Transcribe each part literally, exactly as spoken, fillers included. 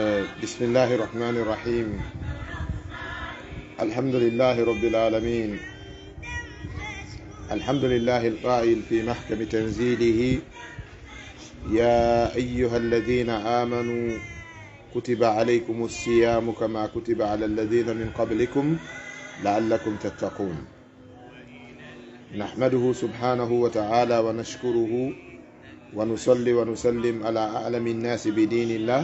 بسم الله الرحمن الرحيم. الحمد لله رب العالمين. الحمد لله القائل في محكم تنزيله: يا أيها الذين آمنوا كتب عليكم الصيام كما كتب على الذين من قبلكم لعلكم تتقون. نحمده سبحانه وتعالى ونشكره ونصلي ونسلم على أعلم الناس بدين الله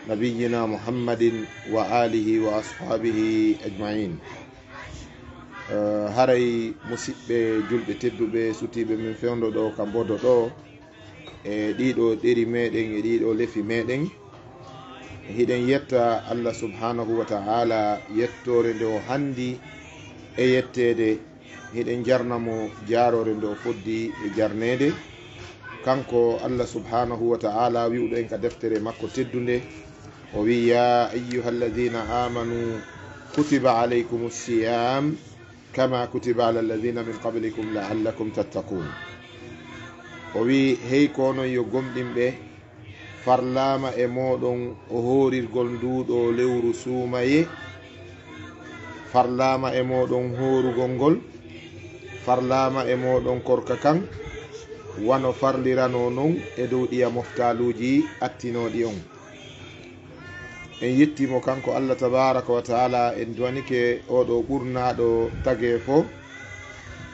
نبينا محمد وآله وأصحابه أجمعين. Eh, haray musiɓɓe julɓe tedduɓe sutiiɓe min fewndo ɗo ka mbodo ɗo, e ɗiɗo ɗeri meɗen e ɗiɗo lefi meɗen, hiɗen yetta Allah subhanahu wa ta'ala yettoore nde o handi e yetteede, hiɗen jarna mo jaaroore nde o foddi e jarneede. Kanko Allah subhanahu wa ta'ala wi'uɗo en ka deftere makko teddunde, o wi'i: يا أيها الذين آمنوا كتب عليكم الصيام كما كتب على الذين من قبلكم لعلكم تتقون. O wi'i: Hey ko onon yo gomɗinɓe, farlaama e mooɗon o hoorirgol nduu ɗoo lewru suumayee, farlaama e mooɗon hoorugol ngol, farlaama e mooɗon korka kan, wano farliranoo non e dow ɗiya moftaaluuji attinooɗi on. En yetti mo kanko Allah tabaraka wa ta'ala, en duwanike oo ɗoo ɓurnaaɗo tagee fo,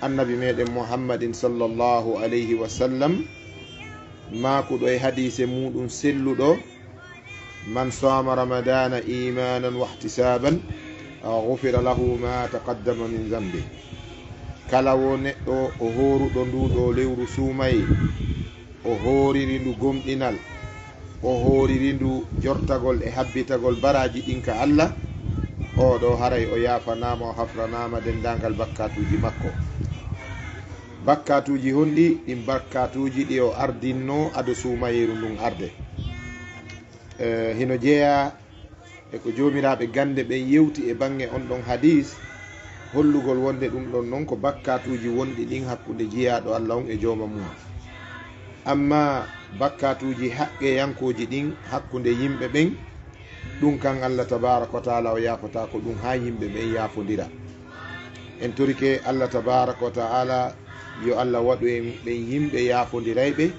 annabi meɗen Muhammadin sallallahu alayhi wa sallam, maakuɗo e hadiise muuɗum selluɗo: من صام رمضان إيمانا واحتسابا غفر له ما تقدم من ذنبه. Kala wo neɗɗo o hooruɗo nduu ɗoo lewru suumayee, o hooriri ndu gomɗinal, o hooriri ndu jortagol e habbitagol baraaji ɗin ka Allah, oo ɗoo haray o yaafanaama, o hafranaama denndaangal bakkaatuuji makko. Bakkaatuuji honɗi? Ɗin bakkaatuuji ɗi o ardinnoo ado suumayeeru ndun arde. Eh, hino jeyaa e ko joomiraaɓe gannde ɓen yewti e baŋŋe on ɗon hadiis, hollugol wonde ɗun ɗon non ko bakkaatuuji wonɗi ɗin hakkunde jiyaaɗo Allah on e jooma mum. Ammaa bakkaatuuji haqqeyankooji ɗin hakkunde yimɓe ɓen, ɗun kan Allah tabaaraka wa ta'ala o yaafotaako ɗun haa yimɓe ɓen yaafondira. En torike Allah tabaaraka wa ta'ala yo Allah waɗu en ɓen yimɓe yaafondirayɓe,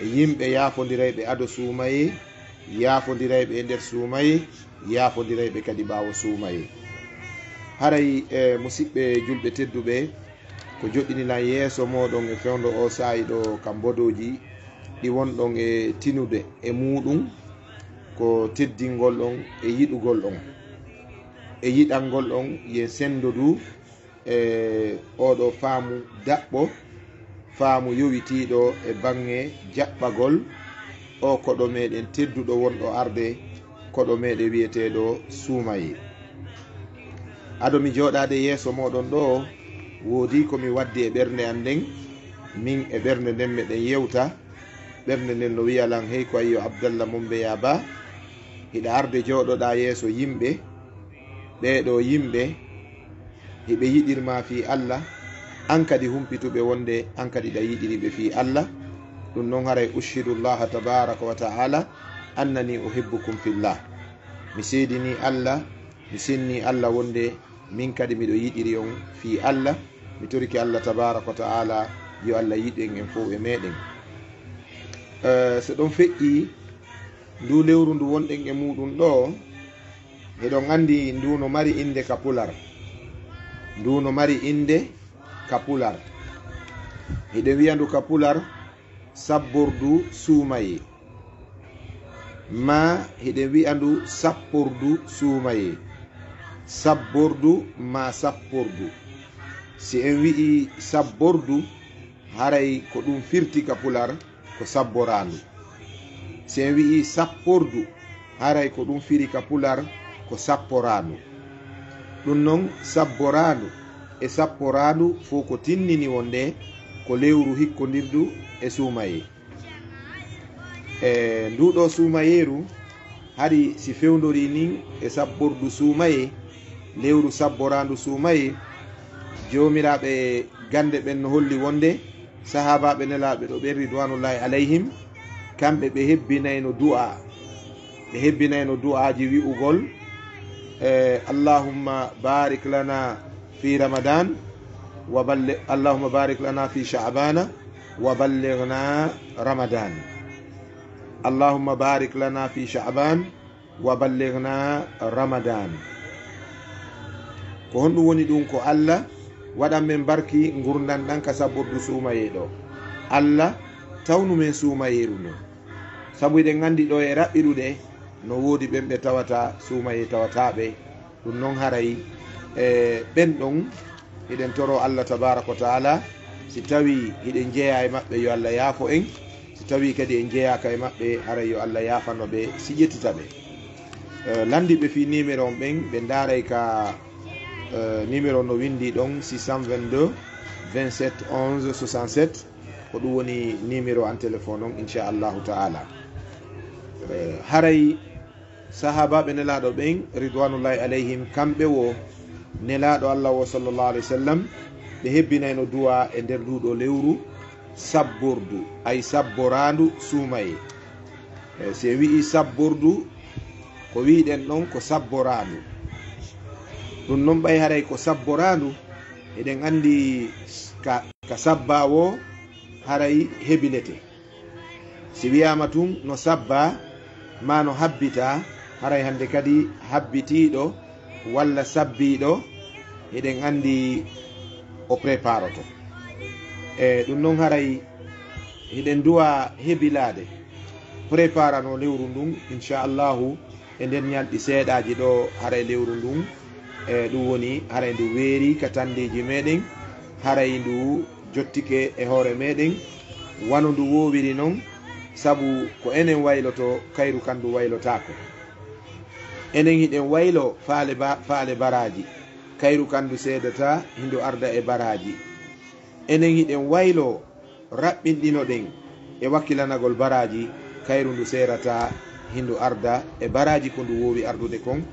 e yimɓe yaafondirayɓe ado suumayee, yaafondirayɓe e nder suumayee, yaafondirayɓe kadi ɓaawo suumayee. Haray, e musiɓɓe julɓe tedduɓe, ko joɗɗini lan yeeso mooɗon e fewndo oo saa'i ɗoo ka mbodooji ɗi wonɗon e tinude e muuɗum, ko teddingol on e yiɗugol on, e yiɗangol on, yen senndo du e oo ɗoo faamu daɓɓo, faamu yowitiiɗo e baŋŋe jaɓɓagol oo koɗo meɗen tedduɗo wonɗo arde, koɗo meɗen wi'eteeɗo suumayee. Ado mi jooɗaade yeeso mooɗon ɗoo, woodii ko mi waddi e ɓernde an nden, min e ɓernde nden meɗen yewta. Ɓernde nden no wi'a lan: Hey ko ayyo Abdallah Mombeya Ba, hiɗa arde jooɗoɗaa yeeso yimɓe, ɓee ɗoo yimɓe hiɓe yiɗir maa fii Allah, an kadi humpituɓe wonde an kadi ɗa yiɗiri ɓe fii Allah. Ɗun non haray: أشهد الله تبارك وتعالى أنني أحبكم في الله. Mi seedinii Allah, mi sennii Allah wonde min kadi miɗo yiɗiri on fii Allah. Mi torike Allah tabaaraka wa ta'ala yo Allah yiɗ en en fow e meɗen. Eh, so ɗon feƴƴi, nduu lewru ndu wonɗen e muuɗum ɗoo, hiɗon anndi ndu no mari innde ka pular. Ndu no mari innde ka pular. Hiɗen wi'a ndu ka pular sabbordu suumayee. Maa hiɗen wi'a ndu sappordu suumayee. Sabbordu maa sappordu. Si en wi'ii sabbordu, haray ko ɗum firti ka pular ko sabboraandu. Si en wi'ii sappordu, haray ko ɗum firi ka pular ko sapporaandu. Ɗum non, sabboraandu e sapporaandu fow ko tinnini wonde ko lewru hikkondirdu e suumayee. E nduu ɗoo suumayeeru, hari si fewndorii nin e sabbordu suumayee, lewru sabboraandu suumayee, joomiraaɓe gannde ɓen no holli wonde sahaabaaɓe Nelaaɓe ɗo ɓen, ridwanullahi alayhim, kamɓe ɓe hebbinayno du'aa. Ɓe hebbinayno du'aaji wi'ugol, eh, "Allahumma barik lana fi Ramadan, wa balli-, Allahumma barik lana fi Sha'bana, wa ballighna Ramadan. Allahumma barik lana fi Sha'ban, wa ballighna Ramadan." Ko honɗum woni ɗum? Ko Allah waɗan men barki ngurndan ɗan ka sabbordu suumayee ɗo. Allah tawnu men suumayeeru ndun. Sabu hiɗen anndi ɗo e raɓɓiɗuɗe, no woodi ɓen ɓe tawata suumayee tawataaɓe. Ɗum non haray, e, ɓen ɗon, hiɗen toro Allah tabaaraka wa taala, si tawi hiɗen jeyaa e maɓɓe, yo Allah yaafo en. Si tawi kadi en jeyaaka e maɓɓe, haray yo Allah yaafano ɓe, si ƴettita ɓe. E, lanndiiɓe fii numéro on ɓen, ɓe ndaaray ka, e, numéro no winndi ɗon, six cent vingt-deux, vingt-sept, onze, soixante-sept. Ko ɗum woni numéro an téléphone on, inchallahu ta'ala. E, haray sahaabaaɓe Nelaaɗo ɓen, ridwanullahi alayhim, kamɓe wo Nelaaɗo Allah wo, sallallahu alayhi wa sallam, ɓe hebbinayno du'a e nder nduu ɗoo lewru sabbordu, ay sabboraandu suumayee. E, si en wi'ii sabbordu, ko wi'uɗen ɗon ko sabboraandu. Ɗum non ɓay haray ko sabboraandu, eɗen anndi ka, ka sabbaa woo haray hebilete. Si wi'aama tun no sabbaa, maa no habbitaa, haray hannde kadi habbitiiɗo walla sabbiiɗo, hiɗen anndi o préparoto. E ɗum non haray hiɗen du'a hebilaade, préparano lewru ndun, inchallahu, e nder ñalɗi seeɗaaji ɗoo, haray lewru ndun, e ɗum woni haray ndu weerii ka tanndeeji meɗen, haray ndu jottike e hoore meɗen, wano ndu woowiri non, sabu ko enen wayloto, kayru kan ndu waylotaako. Enen hiɗen waylo faale ba-, faale baraaji, kayru kan ndu seedataa, hindu arda e baraaji. Enen hiɗen waylo raɓɓinɗinoɗen e wakkilanagol baraaji, kayru ndu seerataa, hindu arda e baraaji ko ndu woowi ardude kon.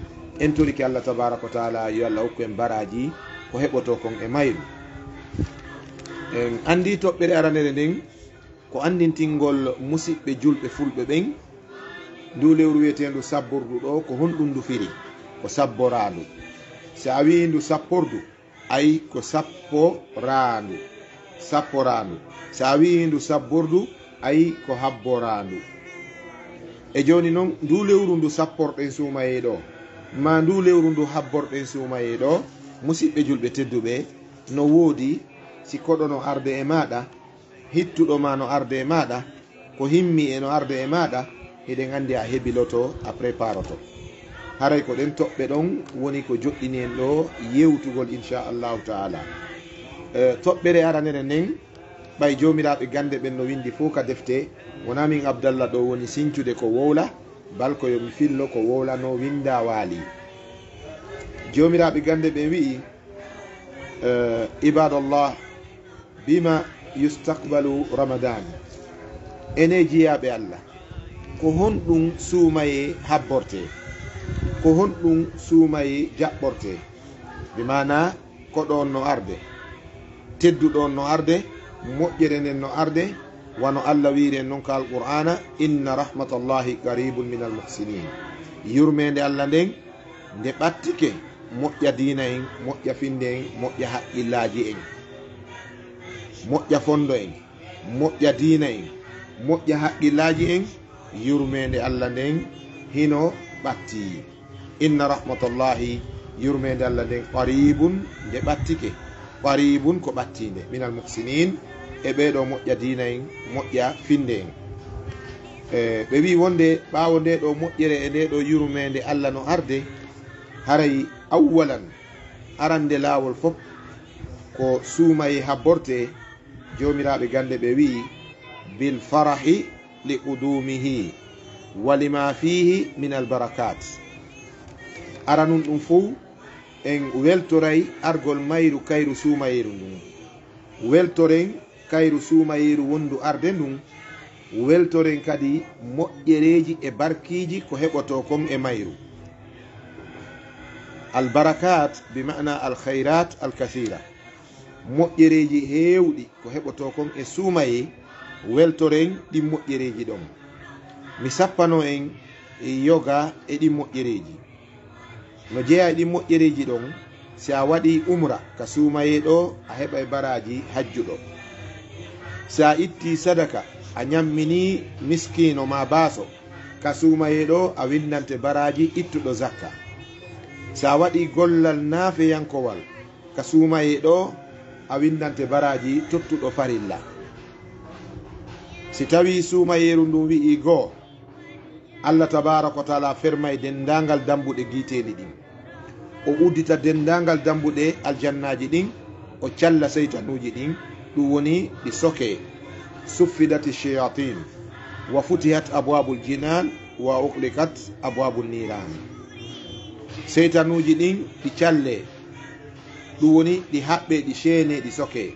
En torike Allah tabaaraka wa taala yo Allah okku en baraaji ko heɓotoo kon e mayru. En anndi toɓɓere aranere nden ko anndintingol musiɓɓe julɓe fulɓe ɓen nduu lewru wi'eteendu sabbordu ɗoo, ko honɗum ndu firi? Ko sabboraandu. Si a wi'ii ndu sappordu, ay ko sapporaandu, sapporaandu. Si a wi'ii ndu sabbordu, ay ko habboraandu. E jooni non, nduu lewru ndu sapporɗen suumayee ɗoo, maa nduu lewru ndu habborɗen suumayee ɗoo, musiɓɓe julɓe tedduɓe, no woodi si koɗo no arde e maaɗa, hittuɗo maa no arde e maaɗa, ko himmi e no arde e maaɗa, hiɗen anndi a hebiloto, a préparoto. Haray ko ɗen toɓɓe ɗon woni ko joɗɗini en ɗoo yewtugol, inchallahu taala. E, toɓɓere aranere nden, ɓay joomiraaɓe gannde ɓen no winndi fow ka defte, wonaa min Abdallah ɗoo woni sincude ko wowla, bal ko yo mi fillo ko wowla no winndaa waali. Joomiraaɓe gannde ɓen wi'i, e, Ibadallah, bima yustaqbalu Ramadan. Ene jiyaaɓe Allah, ko honɗum suumayee habbortee? Ko honɗum suumayee jaɓɓortee? Bi maanaa, koɗo on no arde, tedduɗo on no arde, moƴƴere nden no arde, wano Allah wi'iri en non ka Alqur'aana, "Inna rahmatallahi qaribun minal muhsinin." Yurmeende Allah nden, nde ɓattike, moƴƴa diina en, moƴƴa finde en, moƴƴa haqqillaaji en, moƴƴa fondo en, moƴƴa diina en, moƴƴa haqqillaaji en, yurmeende Allah nden hino ɓattii. Inna rahmatallahi, yurmeende Allah nden, qaribun, nde ɓattike. Qaribun, ko ɓattiinde, minal muhsinin, e ɓee ɗoo moƴƴa diina en, moƴƴa finde en. E, ɓe wi'i wonde ɓaawo ndee ɗoo moƴƴere e ndee ɗoo yurmeende Allah no arde, haray awwalan, arande laawol fof, ko suumayee habbortee. Joomiraaɓe gannde ɓe wi'i, "Bil farahi li qudumihi wa lima fihi min al barakat." Aranun ɗum fow, en weltoray argol mayru kayru suumayeeru ndun. Weltoren kayru suumayeeru wondu arde ndun. Weltoren kadi moƴƴereeji e barkiiji ko heɓotoo kon e mayru. Al barakat bi ma'na al khayrat al kathira. Moƴƴereeji heewɗi ko heɓotoo kon e suumayee, weltoren ɗin moƴƴereeji ɗon. Mi sappano en e yoga e ɗin moƴƴereeji. No jeyaa e ɗin moƴƴereeji ɗon, si a waɗii umra ka suumayee ɗoo, a heɓay baraaji hajjuɗo. Si a ittii sadaka, a ñamminii miskiino maa baaso, ka suumayee ɗoo, a winndante baraaji ittuɗo zakka. Si a waɗii gollal naafeyankowal, ka suumayee ɗoo, a winndante baraaji tottuɗo farilla. Si tawii suumayeeru ndun wi'ii goo, Allah tabaaraka wa taala fermay denndaangal dammbuɗe giiteeli ɗin. O uddita denndaangal dammbuɗe aljannaaji ɗin, o calla seytanuuji ɗin, ɗun woni ɗi sokee. Suffidati shayatin, wa futihat abwaabul jinaan, wa uqliqat abwaabun niiraan. Seytanuuji ɗin ɗi callee, ɗun woni ɗi haɓɓee, ɗi ceenee, ɗi sokee.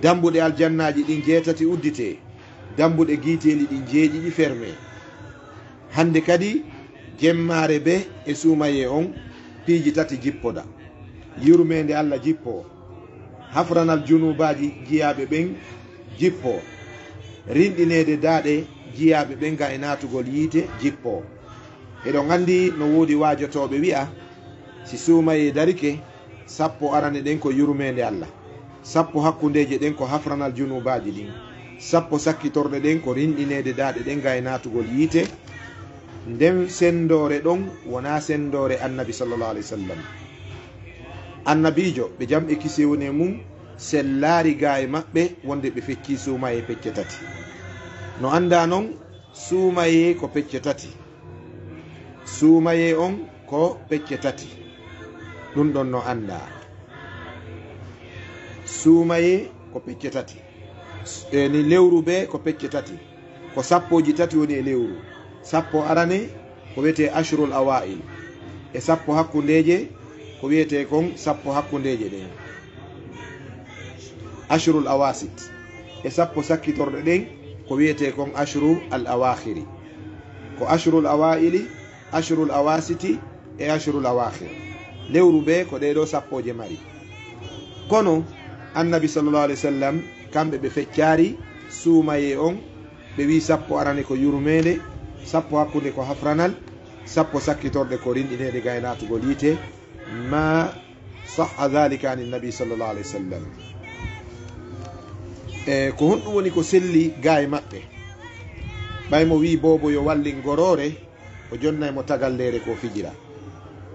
Dammbuɗe aljannaaji ɗin jeetati udditee, dammbuɗe giiteeli ɗin jeeɗiɗi fermee. Hannde kadi, jemmaare bee e suumayee on, piiji tati jippoda. Yurmeende Allah jippoo, hafranal junuubaaji jiyaaɓe ɓen jippoo, rinɗineede daaɗe jiyaaɓe ɓen ga e naatugol yiite jippoo. Eɗon anndi no woodi waajotooɓe wi'a, si suumayee darike, sappo arane ɗen ko yurmeende Allah, sappo hakkundeeje ɗen ko hafranal junuubaaji ɗin, sappo sakkitorɗe ɗen ko rinɗineede daaɗe ɗen ga e naatugol yiite. Nden senndoore ɗon wonaa senndoore Annabi sallallahu alaihi wasallam. Annabiijo, ɓe jam e kisiyee woni e mum, sellaari ga e maɓɓe wonde ɓe feccii suumayee pecce tati. No anndaa non, suumayee ko pecce tati. Suumayee on ko pecce tati. Ɗun ɗon no anndaa. Suumayee ko pecce tati. E ni lewru bee ko pecce tati. Ko sappooji tati woni e lewru. Sappo arane ko wi'etee ashrul awaa'il. E sappo hakkundeeje ko wi'etee kon sappo hakkundeeje ɗen. Ashrul awasit. E sappo sakkitorɗe ɗen ko wi'etee kon ashru al awaakhiri. Ko ashrul awaa'ili, ashrul awasiti e ashrul awaakhir. Lewru bee ko ɗee ɗoo sappooje mari. Kono Annabi sallallahu alaihi wasallam, kamɓe ɓe feccaari suumayee on, ɓe wi'i sappo arane ko yurmeende, sappo hakkunde ko hafranal, sappo sakkitorɗe ko rinɗineede ga e naatugol yiite. Ma sahha dhalika ani Nabi sallallahu alaihi wasallam. E ko honɗum woni ko selli ga e maɓɓe? Ɓay mo wi'i boobo yo wallin goroore, o jonnay mo tagalleere ko fijira.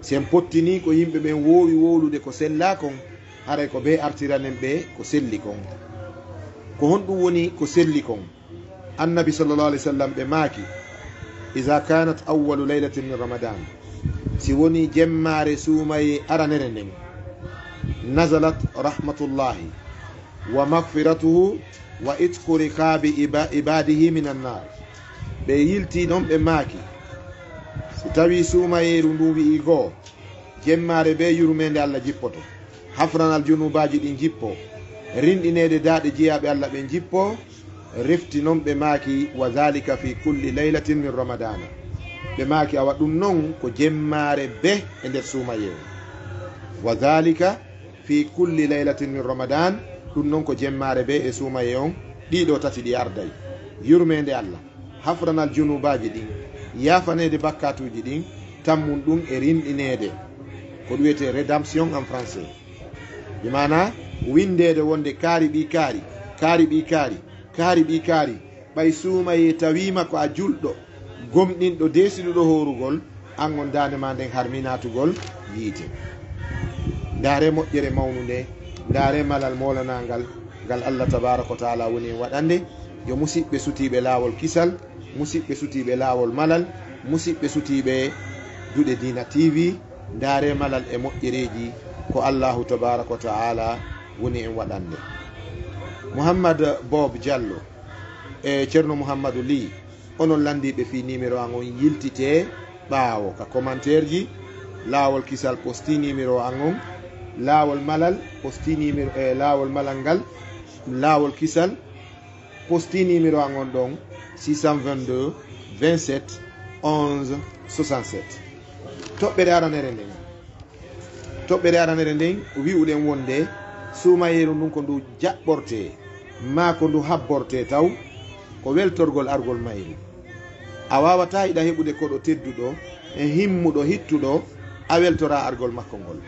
Si en pottinii ko yimɓe ɓen woowi wowlude ko sellaa kon, haray ko bee artiranen ɓe ko selli kon. Ko honɗum woni ko selli kon? Annabi sallallahu alaihi wasallam ɓe maaki, "Iza kanat awwalu laylatin min Ramadan," si woni jemmaare suumayee aranere nden, "nazalat rahmatullahi wa maghfiratuhu wa itqu riqabi iba-, ibadihi minan nar." Ɓe yilti ɗon ɓe maaki, si tawi suumayeeru ndun wi'i goo, jemmaare bee yurmeende Allah jippoto, hafranal junuubaaji ɗin jippo, rinɗineede daaɗe jiyaaɓe Allah ɓen jippo, refti non ɓe maaki, "Wa dhalika fi kulli laylatin min Ramadana." Ɓe maaki, "Awa ɗum non ko jemmaare bee e nder suumayee on." "Wa dhalika fi kulli laylatin min Ramadan," ɗum non ko jemmaare bee e suumayee on, ɗiɗo tati ɗi arday. Yurmeende Allah, hafranal junuubaaji ɗin, yaafaneede bakkaatuuji ɗin, tammun ɗum e rinɗineede. Ko ɗum wiyetee rédemption en français. Bi maanaa, winndeede wonde kaari ɓii kaari, kaari ɓii kaari, kaari ɓii kaari, ɓay suumayee tawiima ko a julɗo, gomɗinɗo, deesiɗuɗo hoorugol, an on daande maa nden harmi naatugol yiite. Ndaaree moƴƴere mawnunde, ndaaree malal moolanaangal, ngal Allah tabaaraka wa taala woni en waɗande. Yo musiɓɓe sutiiɓe laawol kisal, musiɓɓe sutiiɓe laawol malal, musiɓɓe sutiiɓe Duɗe Diina T V, ndaaree malal e moƴƴereeji ko Allahu tabaaraka wa taala woni en waɗande. Muhammad Bob Jallo e Ceerno Muhammadu Lih, onon lanndiiɓe fii numéro an on, yiltitee ɓaawo ka commentaire ji. Laawol kisal, postii numéro an on. Laawol malal, postii numéro, e laawol malal ngal. Laawol kisal, postii numéro an on ɗon, six cent vingt-deux, vingt-sept, onze, soixante-sept. Toɓɓere aranere nden. Toɓɓere aranere nden, wi'uɗen wonde suumayeeru ndun ko ndu jaɓɓortee, maa ko ndu habbortee taw, ko weltorgol argol mayru. A waawataa hiɗa heɓude koɗo tedduɗo, e himmuɗo hittuɗo, a weltoraa argol makko ngol.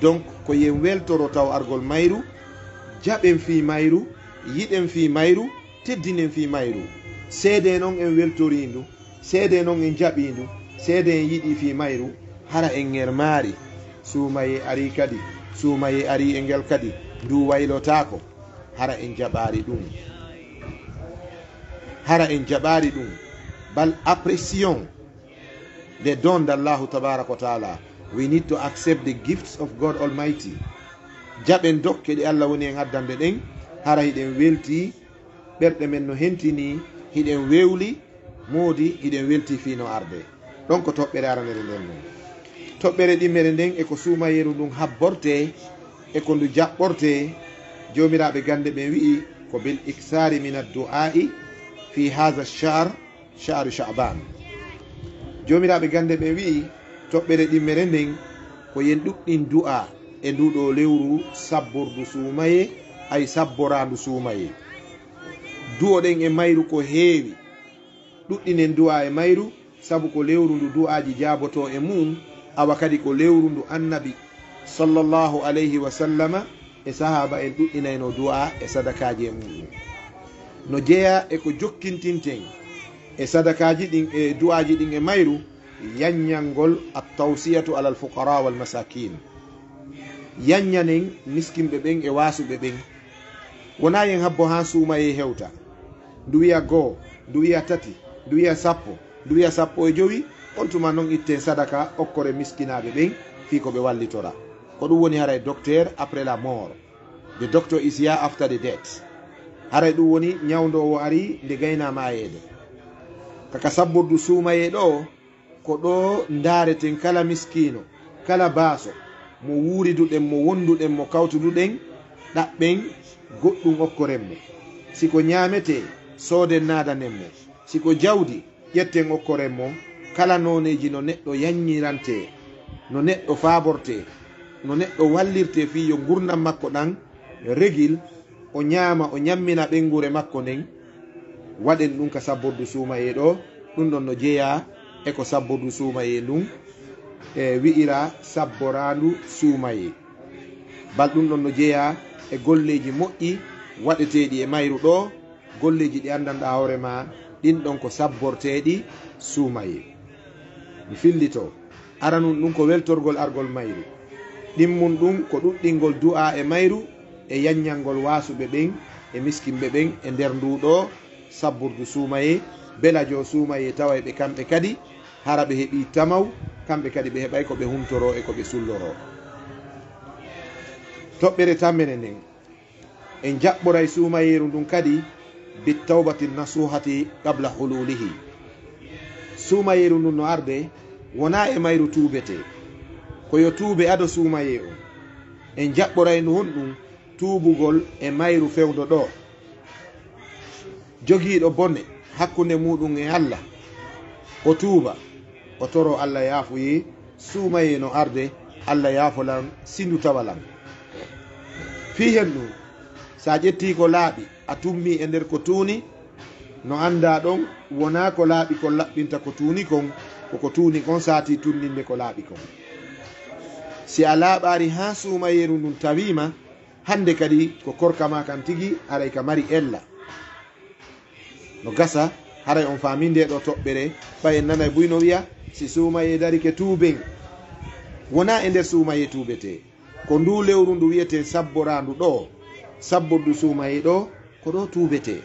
Donc, ko yen weltoro taw argol mayru, jaɓen fii mayru, yiɗen fii mayru, teddinen fii mayru. Seedee non en weltoriindu, seedee non en jaɓiindu, seedee en yiɗii fii mayru, hara en ŋermaari. Suumayee arii kadi, suumayee arii e ngel kadi, ndu waylotaako. Hara en jaɓaari ɗum. Hara en jaɓaari ɗum. Bal apprécions les dons d'Allahu tabaraka wa taala. We need to accept the gifts of God Almighty. Jaɓen dokke ɗe Allah woni en addande ɗen. Hara hiɗen weltii, ɓerɗe men no hentinii, hiɗen wewli, moodi hiɗen weltii fii no arde. Ɗon ko toɓɓere aranere nden non. Toɓɓere ɗimmere nden e ko suumayeeru ndun habbortee, e ko ndu jaɓɓortee, joomiraaɓe gannde ɓen wi'i ko bil iksari min addu'a'i fi haza shahr, shahru Sha'ban. Joomiraaɓe gannde ɓen wi'i toɓɓere ɗimmere nden ko yen ɗuɗɗin du'a e ndu ɗo lewru sabbordu suumayee, ay sabboraandu suumayee. Du'oɗen e mayru ko heewi. Ɗuɗɗinen du'a e mayru, sabu ko lewru ndu du'aaji jaabotoo e mu'un, awa kadi ko lewru ndu Annabi, sallallahu alayhi wa sallama, e sahaaba en ɗuɗɗinaynoo du'a e sadakaaji e mu'un. No jeyaa e ko jokkintinten e sadakaaji ɗin, e du'aaji ɗin e mayru, yanñangol at-tawsiyatu alal fuqara wal masakin. Yanñanen miskinɓe ɓen e waasuɓe ɓen. Wonaa yen habbo haa suumayee hewta. Ndu wi'a goo, ndu wi'a tati, ndu wi'a sappo, ndu wi'a sappo e jowi, on tuma non itten sadaka okkoren miskinaaɓe ɓen fii ko ɓe wallitora. Ko ɗum woni haray docteur après la mort. The doctor is here after the death. Haray ɗum woni ñawndoowo arii nde gaynaa maayeede. Ka ka sabbordu suumayee ɗoo, ko ɗoo ndaareten kala miskiino, kala baaso, mo wuuriduɗen, mo wonduɗen, mo kawtuduɗen, ɗaɓɓen goɗɗum okkoren mo. Si ko ñaametee, sooden naadanen mo. Si ko jawdi, ƴetten okkoren mo. Kala nooneeji no neɗɗo yanñirantee, no neɗɗo faabortee, no neɗɗo wallirtee fii yo ngurndan makko ɗan regil, o ñaama, o ñammina ɓeynguure makko nden, waɗen ɗum ka sabbordu suumayee ɗoo. Ɗum ɗon no jeyaa e ko sabbordu suumayee ndun, e, wi'ira sabboraandu suumayee. Bal ɗum ɗon no jeyaa e golleeji moƴƴi waɗeteeɗi e mayru ɗoo, golleeji ɗi anndanɗaa hoore maa, ɗin ɗon ko sabborteeɗi suumayee. Mi fillitoo. Aranun ɗum ko weltorgol argol mayru. Ɗimmun ɗum ko ɗuɗɗingol du'aa e mayru e yanñangol waasuɓe ɓen e miskinɓe ɓen e nder nduu ɗoo sabbordu suumayee, belajo suumayee taway ɓe kamɓe kadi, hara ɓe heɓii tamaw, kamɓe kadi ɓe heɓay ko ɓe huntoroo e ko ɓe sulloroo. Toɓɓere tammere nden. En jaɓɓoray suumayeeru ndun kadi bittawbati nasuhati qabla hululihi. Suumayeeru ndun no arde, wonaa e mayru tuubetee. Ko yo tuube ado suumayee on. En jaɓɓoray ndu honɗun? Tuubugol e mayru fewndo ɗoo. Jogiiɗo bone hakkunde muuɗun e Alla, o tuuba, o toroo Alla yaafuyee, suumayee no arde, Alla yaafo lan, sindu tawa lan. Fii hen ɗun, si a ƴettii ko laaɓi, a tummii e nder ko tuuni, no anndaa ɗon, wonaa ko laaɓi kon laɓɓinta ko tuuni kon, ko ko tuuni kon saatii tunninde ko laaɓi kon. Si a laaɓaali haa suumayeeru ndun tawii ma, hannde kadi ko korka maa kan tigi, haray ka mari ella. No gasa, haray on faamii ndee ɗoo toɓɓere, ɓay en nanay buy no wi'a, si suumayee darike tuuben. Wonaa e nder suumayee tuubetee. Ko nduu lewru ndu wi'eten sabboraandu ɗoo, sabbordu suumayee ɗoo, ko ɗoo tuubetee.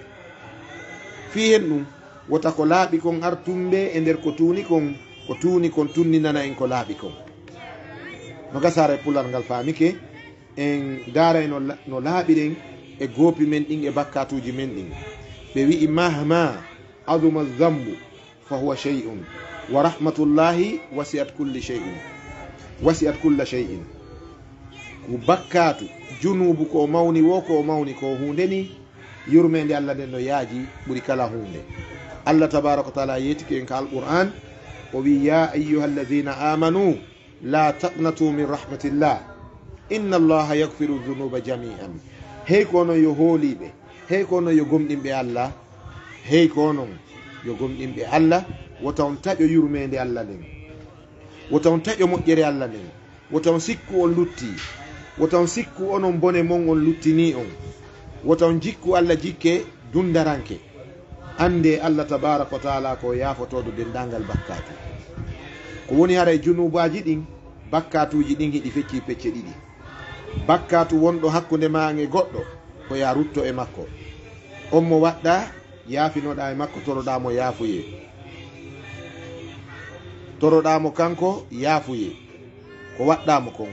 Fii hen ɗun, wota ko laaɓi kon ar tummbee e nder ko tuuni kon, ko tuuni kon tunninana en ko laaɓi kon. No gasa haray pular ngal faamike, en ndaaray no la-, no laaɓiren e goopi men ɗin e bakkaatuuji men ɗin. Ɓe wi'i, "Mahma azuma zambu fa huwa shay'un, wa rahmatullahi wasi'at kulli shay'in, wasi'at kulla shay'in." Ko bakkaatu, junuubu ko o mawni woo, ko o mawni ko huunde nii, yurmeende Alla nden no yaaji ɓuri kala huunde. Alla tabaaraka wa taala yeetike en ka Alqur'aan, o wi'i, "Ya ayyuhalladhina amanu, la taqnatu min rahmatillah. Inna Allaha yaghfiru dhunuba jami'an." Hey ko onon yo hooliiɓe, hey ko onon yo gomɗinɓe Alla, hey ko onon yo gomɗinɓe Alla, Wota on taƴo yurmeende Alla nden. Wota on taƴo moƴƴere Alla nden. Wota on sikku on luttii. Wota on sikku onon bone mon on luttinii on. Wota on jikku Alla jikke dundaranke. Anndee Alla tabaaraka wa taala ko yaafotooɗo denndaangal bakkaatu. Ko woni haray junuubaaji ɗin, bakkaatuuji ɗin hiɗi feccii pecce ɗiɗi. Bakkaatu wonɗo hakkunde maa e goɗɗo, ko yaa rutto e makko. On mo waɗɗaa, yaafinoɗaa e makko, toroɗaa mo yaafuyee. Toroɗaa mo kanko yaafuyee. Ko waɗɗaa mo kon.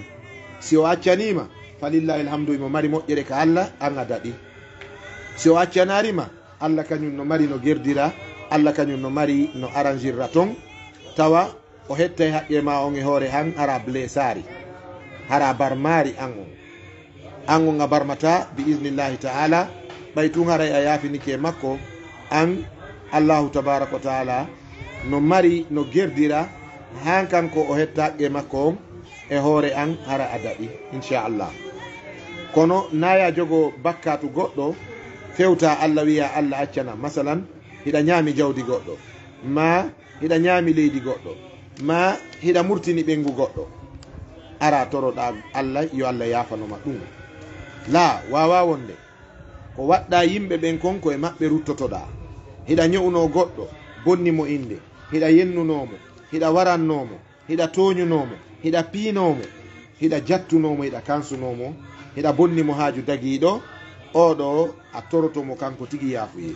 Si o accanii ma, falillahi alhamdu, himo mari moƴƴere ka Alla, an a daɗi. Si o accanaari ma, Alla kañun no mari no gerdira, Alla kañun no mari no aranjirra ton, tawa o hettay haqqee maa on e hoore an, hara blesaari, hara barmaari an on. An on a barmataa, bi isnillahi ta'ala, ɓay tun haray a yaafinike e makko, an Allahu tabaaraka wa ta'ala no mari no gerdira, han kanko o hetta haqqee makko on e hoore an, hara a daɗi, inchallah. Kono naa yaa jogo bakkaatu goɗɗo, fewtaa Alla, wi'aa Alla accana. Masalan, hiɗa ñaami jawdi goɗɗo, maa hiɗa ñaami leydi goɗɗo, maa hiɗa murtini ɓeyngu goɗɗo. Araa toroɗaa Alla, yo Alla yaafano ma ɗun. Laa, waawaa wonde. Ko waɗɗaa yimɓe ɓen kon, ko e maɓɓe ruttotoɗaa. Hiɗa ño'unoo goɗɗo, bonni mo innde, hiɗa yennunoo mo, hiɗa warannoo mo, hiɗa tooñunoo mo, hiɗa piinoo mo, hiɗa jattunoo mo, hiɗa kansunoo mo, hiɗa bonni mo haaju dagiiɗo, oo ɗoo a toroto mo kanko tigi yaafuyee.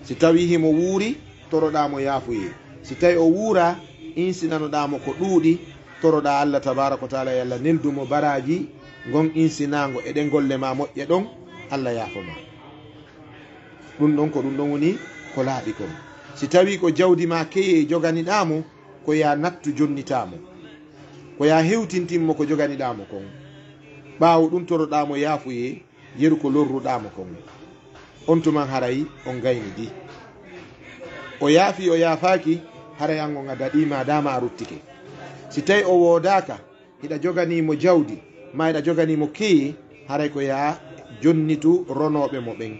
Si tawii himo wuuri, toroɗaa mo yaafuyee. Si tawii o wuuraa, insinanoɗaa mo ko ɗuuɗi, toroɗaa Alla tabaaraka wa taala yo Alla neldu mo baraaji ngon insinaango e ɗen golle maa moƴƴe ɗon, Alla yaafo ma. Ɗun ɗon ko ɗun ɗon woni ko laaɓi kon. Si tawii ko jawdi maa keyee joganiɗaa mo, ko yaa nattu jonnitaa mo. Ko yaa hewtintin mo ko joganiɗaa mo kon. Ɓaawo ɗun toroɗaa mo yaafuyee, yeru ko lorruɗaa mo kon. On tuman haray on gaynidii. O yaafii, o yaafaaki, haray an on a daɗii, maadaama a ruttike. Si tawii o woodaaka, hiɗa joganii mo jawdi, maa hiɗa joganii mo keye, haray ko yaa jonnitu ronooɓe mo ɓen,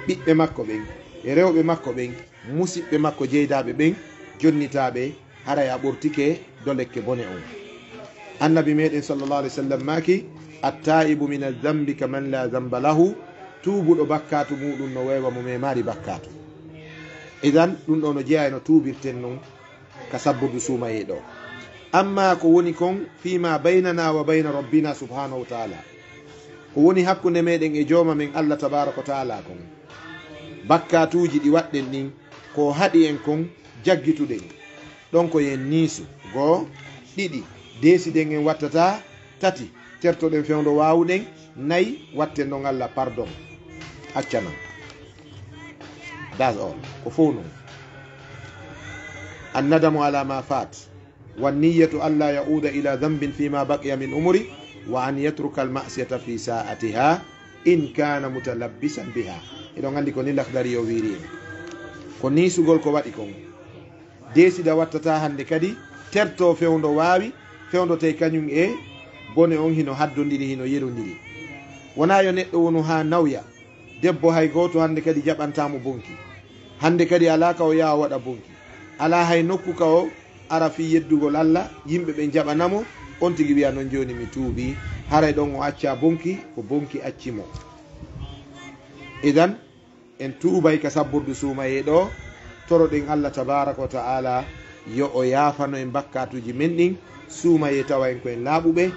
ɓiɓɓe makko ɓen, e rewɓe makko ɓen, musiɓɓe makko jeydaaɓe ɓen, jonnitaaɓe, haray a ɓortike dolekke bone on. Annabi meɗen sallallahu alaihi wasallam maaki, "Attaibu min adh-dhanbi kaman la dhanba lahu." Tuubuɗo bakkaatu muuɗum no weewa mo memaari bakkaatu. Idan, ɗum ɗo no jeyaa e no tuubirten non ka sabbudu suumayee ɗo. Amma ko woni kon fima baynana wa bayna rabbina subhanahu wa ta'ala, ko woni hakkunde meɗen e jooma men Allah tabaraka wa ta'ala kon, bakkatuuji ɗi waɗɗen ɗin, ko haɗi en kon, jaggituɗen. Ɗon ko yen niisu. Goo, ɗiɗi, deesiden en wattata. Tati, tertoɗen fewndo waawuɗen. Nayi, watten ɗon Allah pardon. Accanan. That's all. Ko fow non. Annadamu ala ma fat. Wan niyyatu alla ya'uda ila dhanbin fima baqiya min umri, wa an yatruka al ma'siyata fi sa'atiha in kana mutalabbisan biha. Eɗon andi ko ni Lakhdari o wiiri en. Ko niisugol ko waɗi kon. Deesida wattata hande kadi, terto fewndo waawi, fewndo tawi kañum e bone on hino haddondiri, hino yerondiri. Wonaa yo neɗɗo wonu haa nawya, debbo hay gooto hande kadi jaɓantaa mo bonki. Hande kadi alaa ka o yaha o waɗa bonki. Alaa hay nokku ka o ara fii yeddugol Allah, yimɓe ɓen jaɓana mo, on tigi wi'a, "Non jooni mi tuubii." Haray ɗon o accaa bonki, ko bonki acci mo. Idan, en tuubay ka sabbordu suumayee ɗo, toroɗen Allah tabaaraka wa ta'ala yo o yaafano en bakkatuuji men ɗin, suumayee tawa en ko en laaɓuɓe,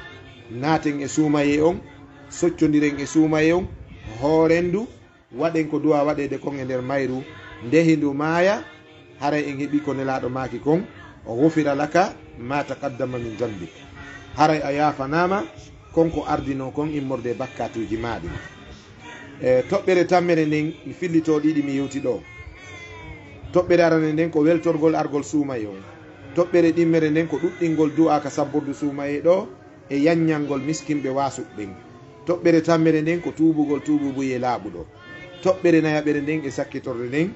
naaten e suumayee on, soccondiren e suumayee on, hooren du, waɗen ko duwaa waɗeede kon e nder mayru, nde hindu maaya, haray en heɓi ko Nelaaɗo maaki kon, "O ghufira laka ma taqaddama min dhanbik." Haray a yaafanaama kon ko ardinoo kon immorde e bakkatuuji maa ɗin. E toɓɓere tammere nden, mi fillitoo ɗiɗi mi yewti ɗo. Toɓɓere arane nden ko weltorgol argol suumayee on. Toɓɓere ɗimmere nden ko ɗuɗɗingol du'aa ka sabbordu suumayee ɗo e yanñangol miskinɓe waasuɓe ɓen. Toɓɓere tammere nden ko tuubugol tuububuyee laaɓuɗo. Toɓɓere nayaɓere nden e sakkitorde nden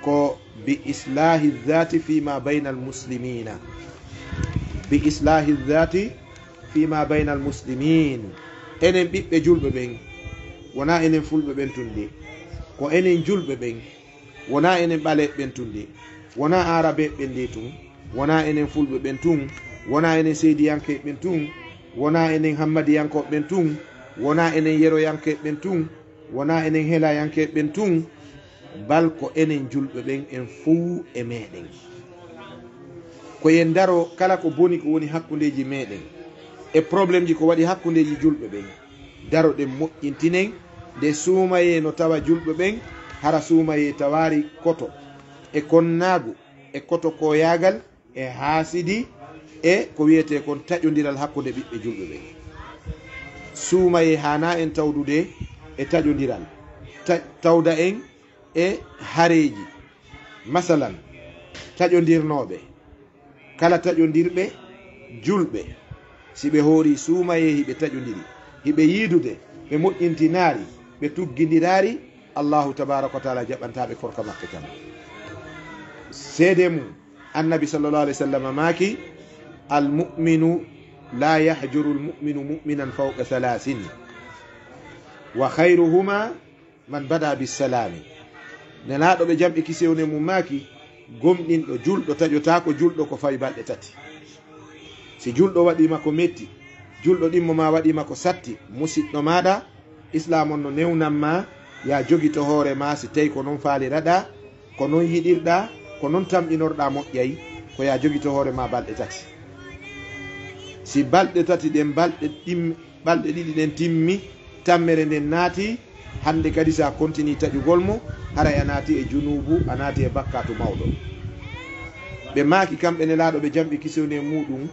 ko bi islaahi dhati fima baynal muslimina. Bi islaahi dhati fima baynal muslimin. Enen ɓiɓɓe julɓe ɓen, wonaa enen fulɓe ɓen tun de. Ko enen julɓe ɓen, wonaa enen ɓaleeɓe ɓen tun de. Wonaa Aarabeeɓe ɓen de tun, wonaa enen Fulɓe ɓen tun, wonaa enen Seydiyankeeɓe ɓen tun, wonaa enen Hammadiyankooɓe ɓen tun, wonaa enen Yeroyankeeɓe ɓen tun, wonaa enen Helayankeeɓe ɓen tun, bal ko enen julɓe ɓen en fow e meɗen. Ko en daro kala ko boni ko woni hakkundeeji meɗen e problemji ko waɗi hakkundeeji julɓe ɓen. Daroɗen moƴƴintinen nde suumayee no tawa julɓe ɓen, hara suumayee tawaari koto e konnaagu e koto koyaagal e haasidi e ko wiyetee kon taƴondiral hakkunde ɓiɓɓe julɓe ɓen. Suumayee haanaa en tawdude e taƴondiral, ta-, tawda en e hareeji. Masalan, taƴondirnooɓe, kala taƴondirɓe julɓe, si ɓe hoorii suumayee hiɓe taƴondiri, hiɓe yiidude, ɓe moƴƴintinaari, ɓe tuggindiraari, Allaahu tabaaraka wa taala jaɓantaa ɓe korka maɓɓe kan. Seedee mum, Annabi sallallahu alayhi wa sallam maaki: "Al mu'minu la yahjuru al mu'minu mu'minan fawqa thalathin, wa khayruhuma man bada bis salami." Nelaaɗo ɓe jam e kisiyee woni e mum maaki: "Gomɗinɗo, julɗo taƴotaako julɗo ko fawi balɗe tati. Si julɗo waɗii ma ko metti, julɗo ɗimmo ma waɗii ma ko satti, musiɗɗo maaɗa, Islaam on no newnan ma, yaa jogito hoore ma, si tawi ko non faaliraɗaa, ko non yiɗirɗaa, ko non tamƴinorɗaa moƴƴay, ko yaa jogito hoore ma balɗe tati. Si balɗe tati ɗen, balɗe ɗim-, balɗe ɗiɗi ɗen timmi, tammere nden naati, hannde kadi si a kontinii taƴugol mo, haray a naati e junuubu, a naati e bakkaatu mawɗo." Ɓe maaki kamɓe Nelaaɗo ɓe jam e kisiyee woni e muuɗum: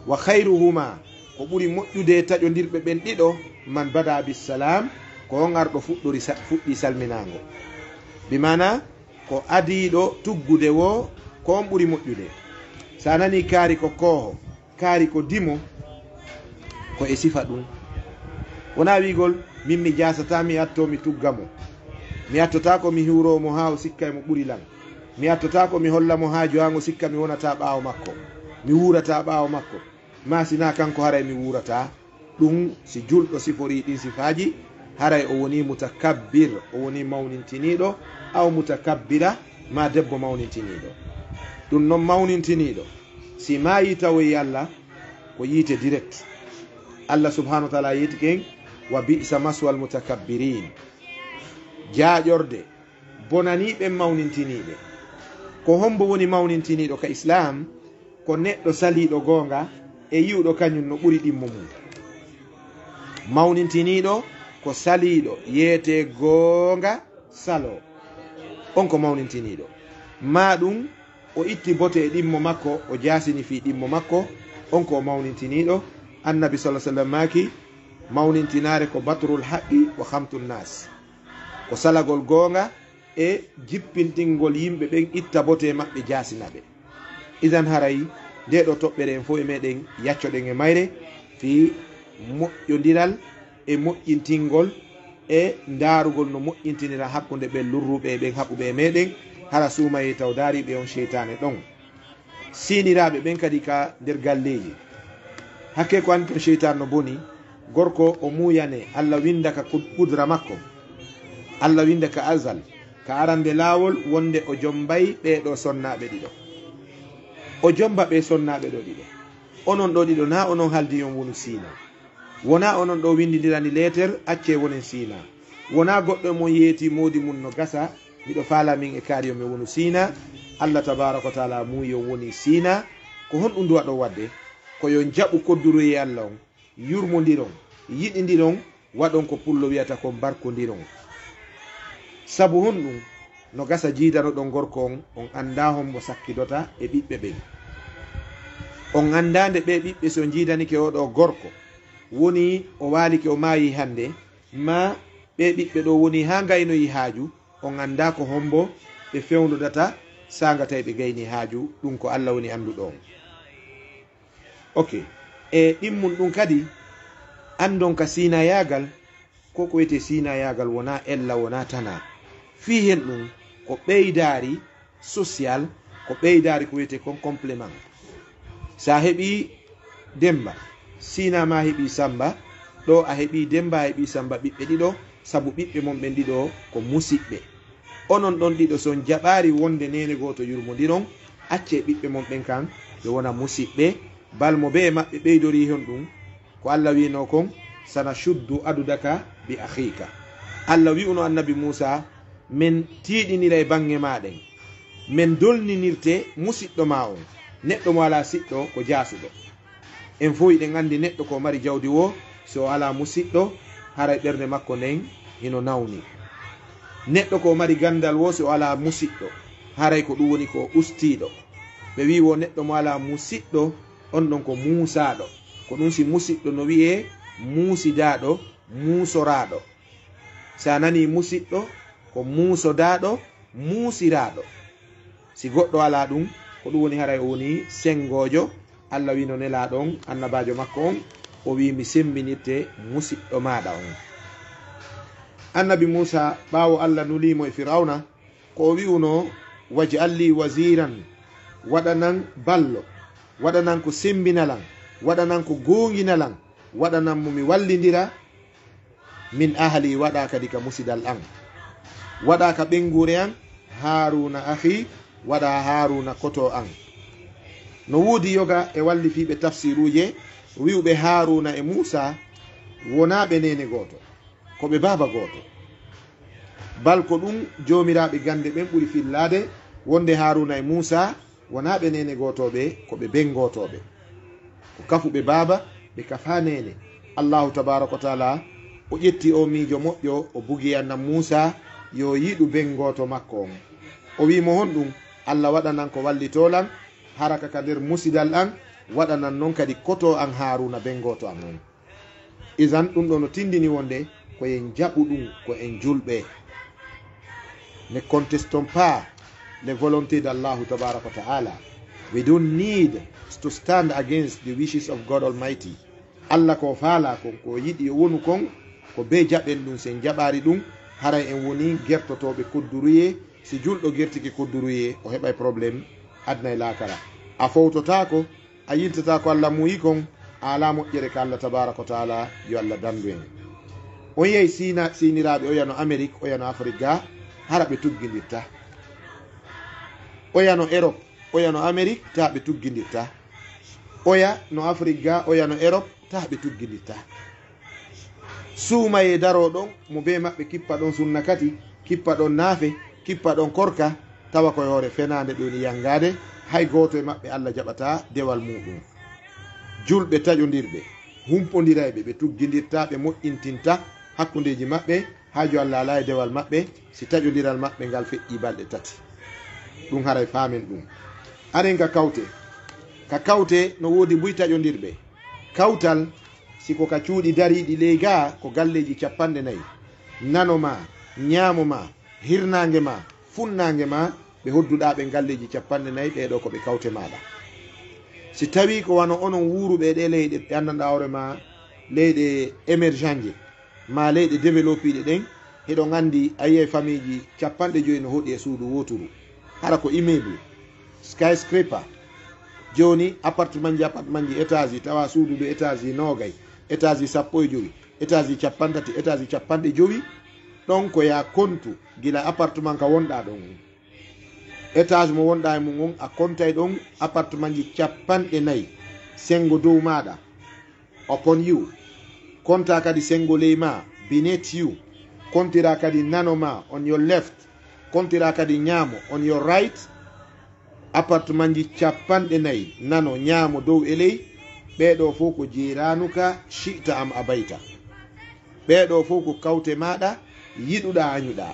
"Wa khayruhuma, ko ɓuri moƴƴude e taƴondirɓe ɓen ɗiɗo, man bada bis salam, ko on arɗo fuɗɗori sa-, fuɗɗii salminaango." Bi maana, ko adiiɗo tuggude woo, ko on ɓuri moƴƴude. Si a nanii kaari ko kooho, kaari ko dimo, ko e sifa ɗum. Wonaa wiigol, "Min mi jaasataa, mi attoo mi tugga mo. Mi attotaako mi hiwroo mo haa o sikka e mo ɓuri lan. Mi attotaako mi holla mo haaju an o sikka mi wonataa ɓaawo makko, mi wuurataa ɓaawo makko." Maa si naa kanko haray mi wuurataa. Ɗum, si julɗo siforii ɗin sifaaji, haray o wonii mutakabbir, o wonii mawnintiniiɗo, aw mutakabbira, maa debbo mawnintiniiɗo. Ɗum non mawnintiniiɗo, si maayii tawoyi Alla, ko yiite direct. Alla subhaanahu wa taala yeetike en: "Wa bi'sa maswal mutakabbirin." Jaaƴorde bonanii ɓen mawnintiniiɓe. Ko hombo woni mawnintiniiɗo ka Islaam? Ko neɗɗo saliiɗo goonga e yi'uɗo kañum no ɓuri ɗimmo mum. Mawnintiniiɗo ko saliiɗo yeetee goonga saloo. On ko mawnintiniiɗo. Maa ɗum o itti bote e ɗimmo makko, o jaasini fii ɗimmo makko, on ko o mawnintiniiɗo. Annabi sallallahu alaihi wasallam maaki: "Mawnintinaare ko batrul haqqi wa khamtun nas." Ko salagol goonga e jippintingol yimɓe ɓen, itta bote maɓɓe, jaasina ɓe. Idan haray, ndee ɗoo toɓɓere en fow e meɗen yaccoɗen e mayre fii moƴƴondiral e moƴƴintingol e ndaarugol no moƴƴintinira hakkunde ɓen lurruɓe e ɓen haɓuɓe e meɗen, hara suumayee taw daariiɓe on seytaane ɗon. Siiniraaɓe ɓen kadi ka nder galleeji. Hakkee ko anndi ton seytaan no boni, gorko o muuyanee, Alla winnda ka kud-, kudra makko. Alla winnda ka azal, ka arande laawol, wonde o jommbay ɓee ɗoo sonnaaɓe ɗiɗo. O jommba ɓee sonnaaɓe ɗoo ɗiɗo. Onon ɗoo ɗiɗo, naa onon haldi on wonu siinaa. Wonaa onon ɗoo winndindirani leeter, accee wonen siinaa. Wonaa goɗɗo e mon yeetii moodi mun no gasa, miɗo faalaa min e kaari yo mi wonu siinaa. Alla tabaaraka wa taala muuyi on wonii siinaa. Ko honɗum duwaɗon waɗde? Ko yo on jaɓu kodduroyee Alla on, yurmondiron, yiɗindiron, waɗon ko pullo wi'ata kon barkondiron. Sabu honɗum? No gasa jiidanoɗon gorko on, on anndaa hombo sakkidota e ɓiɓɓe ɓen. On anndaa nde ɓee ɓiɓɓe, si on jiidanike oo ɗoo gorko, wonii o waalike, o maayii hannde, maa ɓee ɓiɓɓe ɗoo wonii haa ngaynoyii haaju, on anndaa ko hombo ɓe fewndodata saanga tawi ɓe gaynii haaju, ɗum ko Alla woni annduɗo on. Ok. E ɗimmun ɗum kadi, anndon ka siinayaagal, ko ko wiyetee siinayaagal wonaa ella, wonaa tanaa. Fii hen ɗum, ko ɓeydaari social, ko ɓeydaari ko wiyetee kon complément. Si a heɓii Demmba, siinaa maa heɓii Sammba, ɗoo a heɓii Demmba, a heɓii Sammba ɓiɓɓe ɗiɗo, sabu ɓiɓɓe mon ɓen ɗiɗo ko musiɓɓe. Onon ɗon ɗiɗo, so on jaɓaari wonde neene gooto yurmondiron, accee ɓiɓɓe mon ɓen kan ɓe wona musiɓɓe. Bal mo bee maɓɓe ɓeydorii hon ɗum, ko Alla wi'noo kon, "Sanashuddu adudaka bi akhiika." Alla wi'uno Annabi Muusaa, "Men tiiɗiniray baŋŋe maa ɗen. Men dolninirte musiɗɗo maa on." Neɗɗo mo alaa siɗɗo ko jaasuɗo. En fow hiɗen anndi neɗɗo ko mari jawdi woo, si o alaa musiɗɗo, haray ɓernde makko nden hino nawni. Neɗɗo ko mari ganndal woo, si o alaa musiɗɗo, haray ko ɗum woni ko o ustiiɗo. Ɓe wi'i woo neɗɗo mo alaa musiɗɗo, on ɗon ko muusaaɗo. Ko ɗum si musiɗɗo no wi'ee muusidaaɗo, muusoraaɗo. Si a nanii musiɗɗo, ko muusodaaɗo, muusiraaɗo. Si goɗɗo alaa ɗum, ko ɗum woni haray o woni senngoojo. Alla wi'no Nelaaɗo on, annabaajo makko on, o wi'i, "Mi semmbinirte musiɗɗo maaɗa on." Annabi Muusaa, ɓaawo Alla nulii mo e Firawna, ko o wi'unoo, "Waj'al lii waziiran," waɗanan ballo, waɗanan ko semmbina lan, waɗanan ko goongina lan, waɗanan mo mi wallindira, "min ahli," waɗa kadi ka musidal an, waɗa ka ɓeynguure an, "Haaruuna akhii," waɗa Haaruuna koto an. No woodi yoga e wallifiiɓe tafsiruuje wi'uɓe Haaruuna e Muusaa wonaa ɓe neene gooto, ko ɓe baaba gooto. Bal ko ɗum joomiraaɓe gannde ɓen ɓuri fillaade, wonde Haaruuna e Muusaa wonaa ɓe neene gootooɓe, ko ɓe ben gootooɓe. Ko kafuɓe baaba, ɓe kafaa neene. Allaahu tabaaraka wa taala, o ƴetti oo miijo moƴƴo, o bugi e Annabi Muusaa, yo yiɗu ben gooto makko on. O wi'i mo, "Honɗum? Alla waɗanan ko wallitoo lan, hara ka ka nder musidal an, waɗanan non kadi koto an Haaruuna ben gooto an on." Izan ɗum ɗo no tindini wonde ko en jaɓu ɗum ko en julɓe. Ne contestons pas les volontés d'Allahu tabaraka wa ta'ala. We don't need to stand against the wishes of God Almighty. Alla ko faala kon, ko yiɗi yo wonu kon, ko be jaɓen ɗum. Si en jaɓaari ɗum, haray en woni gertotooɓe kodduruyee. Si julɗo gertike kodduruyee, o heɓay problème aduna e laakara. A fowtotaako, a yiltataa ko Alla muuyi kon, a alaa moƴƴere ka Alla tabaaraka wa taala, yo Alla danndu en. On yehi Siina, siiniraaɓe oya no Amerik, oya no Afrik ga, hara ɓe tuggindirta. Oya no Erop, oya no Amerik, taa ɓe tuggindirta. Oya no Afrik ga, oya no Erop, taa ɓe tuggindirta. Suumayee daroo ɗon, mo bee maɓɓe kippa ɗon sunna kati, kippa ɗon naafe, kippa ɗon korka, tawa koye hoore fenaande ɓe woni yanngaade, hay gooto e maɓɓe Alla jaɓataa dewal muuɗum. Julɓe taƴondirɓe, humpondirayɓe, ɓe tuggindirta, ɓe moƴƴintinta hakkundeeji maɓɓe, haaju Alla alaa e dewal maɓɓe, si taƴondiral maɓɓe ngal feƴƴii balɗe tati. Ɗum haray faamen ɗum. Aren ka kawte. Ka kawte no woodi buy taƴondirɓe. Kawtal, si ko ka cuuɗi dariiɗi ley gaa, ko galleeji cappanɗe nayi. Nano maa, ñaamo maa, hirnaange maa, funnaange maa, ɓe hodduɗaa ɓe galleeji cappanɗe nayi, ɓee ɗoo ko ɓe kawte maaɗa. Si tawii ko wano onon wuuruɓe e ɗee leyɗe, ɓe anndanɗaa hoore maa leyɗe émergent je, maa leyɗe développiiɗe ɗen, hiɗon anndi a yi'ay famiiji cappanɗe jowi no hoɗi e suudu wooturu. Hara ko immeuble, skyscraper. Jooni, appartementji, appartementji, étageji, tawa suudu ndu étageji noogay, étageji sappo e jowi, étageji cappanɗe tati, étageji cappanɗe jowi. Ɗon ko yaa kontu gila appartement ka wonɗaa ɗon. Étage mo wonɗaa e mum on, a kontay ɗon appartementji cappanɗe nayi, senngo dow maaɗa, upon you. Kontaa kadi senngo ley maa, beneath you. Kontiraa kadi nano maa, on your left. Kontiraa kadi ñaamo, on your right. Appartementji cappanɗe nayi, nano, ñaamo, dow e ley. Ɓee ɗoo fow ko jiiraanuka, shi'ta am abayta. Ɓee ɗoo fow ko kawte maaɗa, yiɗuɗaa a ñuɗaa.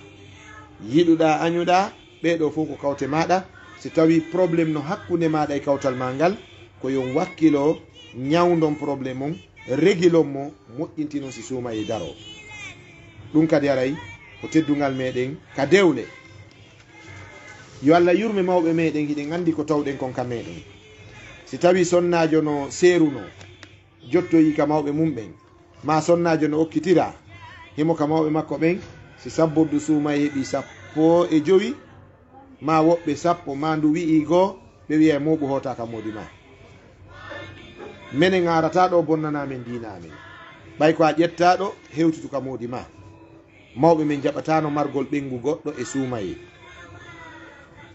Yiɗuɗaa a ñuɗaa, ɓee ɗoo fow ko kawte maaɗa. Si tawii problème no hakkunde maaɗa e kawtal maa ngal, ko yo on wakkilo, ñawndon problème on, regilon mo, moƴƴintinon si suumayee daroo. Ɗum kadi aray ko teddungal meɗen ka dewle. Yo Alla yurme mawɓe meɗen, hiɗen anndi ko tawɗen kon ka meɗen. Si tawii sonnaajo no seerunoo, jottoyii ka mawɓe mum ɓen, maa sonnaajo no okkitiraa, himo ka mawɓe makko ɓen, si sabbordu suumayee heɓii sappo e jowi, maa woɓɓe sappo, maa ndu wi'ii goo, ɓe wi'ay mooɓu hootaa ka moodi maa. Menen a arataa ɗoo bonnanaa men diina amen. Ɓay ko a ƴettaa ɗoo, hewtitu ka moodi maa. Mawɓe men jaɓataano margol ɓeyngu goɗɗo e suumayee.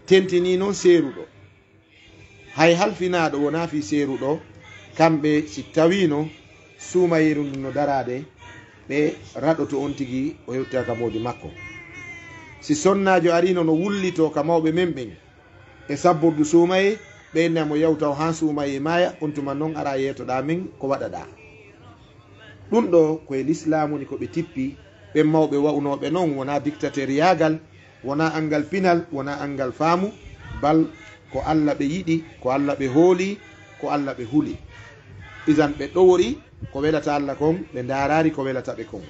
Tentinii noon seeruɗo. Hay halfinaaɗo wonaa fii seeruɗo, kamɓe si tawiino suumayeeru ndun no daraade, ɓe raɗoto on tigi o hewtita ka moodi makko. Si sonnaajo ariino no wullitoo ka mawɓe men ɓen, e sabbordu suumayee, ɓe inna mo yahu taw haa suumayee maaya, on tuma non araa yeetoɗaa men ko waɗaɗaa. Ɗun ɗoo ko e lislaamu ni ko ɓe tippi, ɓen mawɓe wa'unooɓe non wonaa diktateriyaagal, wonaa anngal pinal, wonaa anngal faamu, bal ko Alla ɓe yiɗi, ko Alla ɓe hooli, ko Alla ɓe huli. Idan ɓe ɗowori ko welata Alla kon, ɓe ndaaraali ko welata ɓe kon.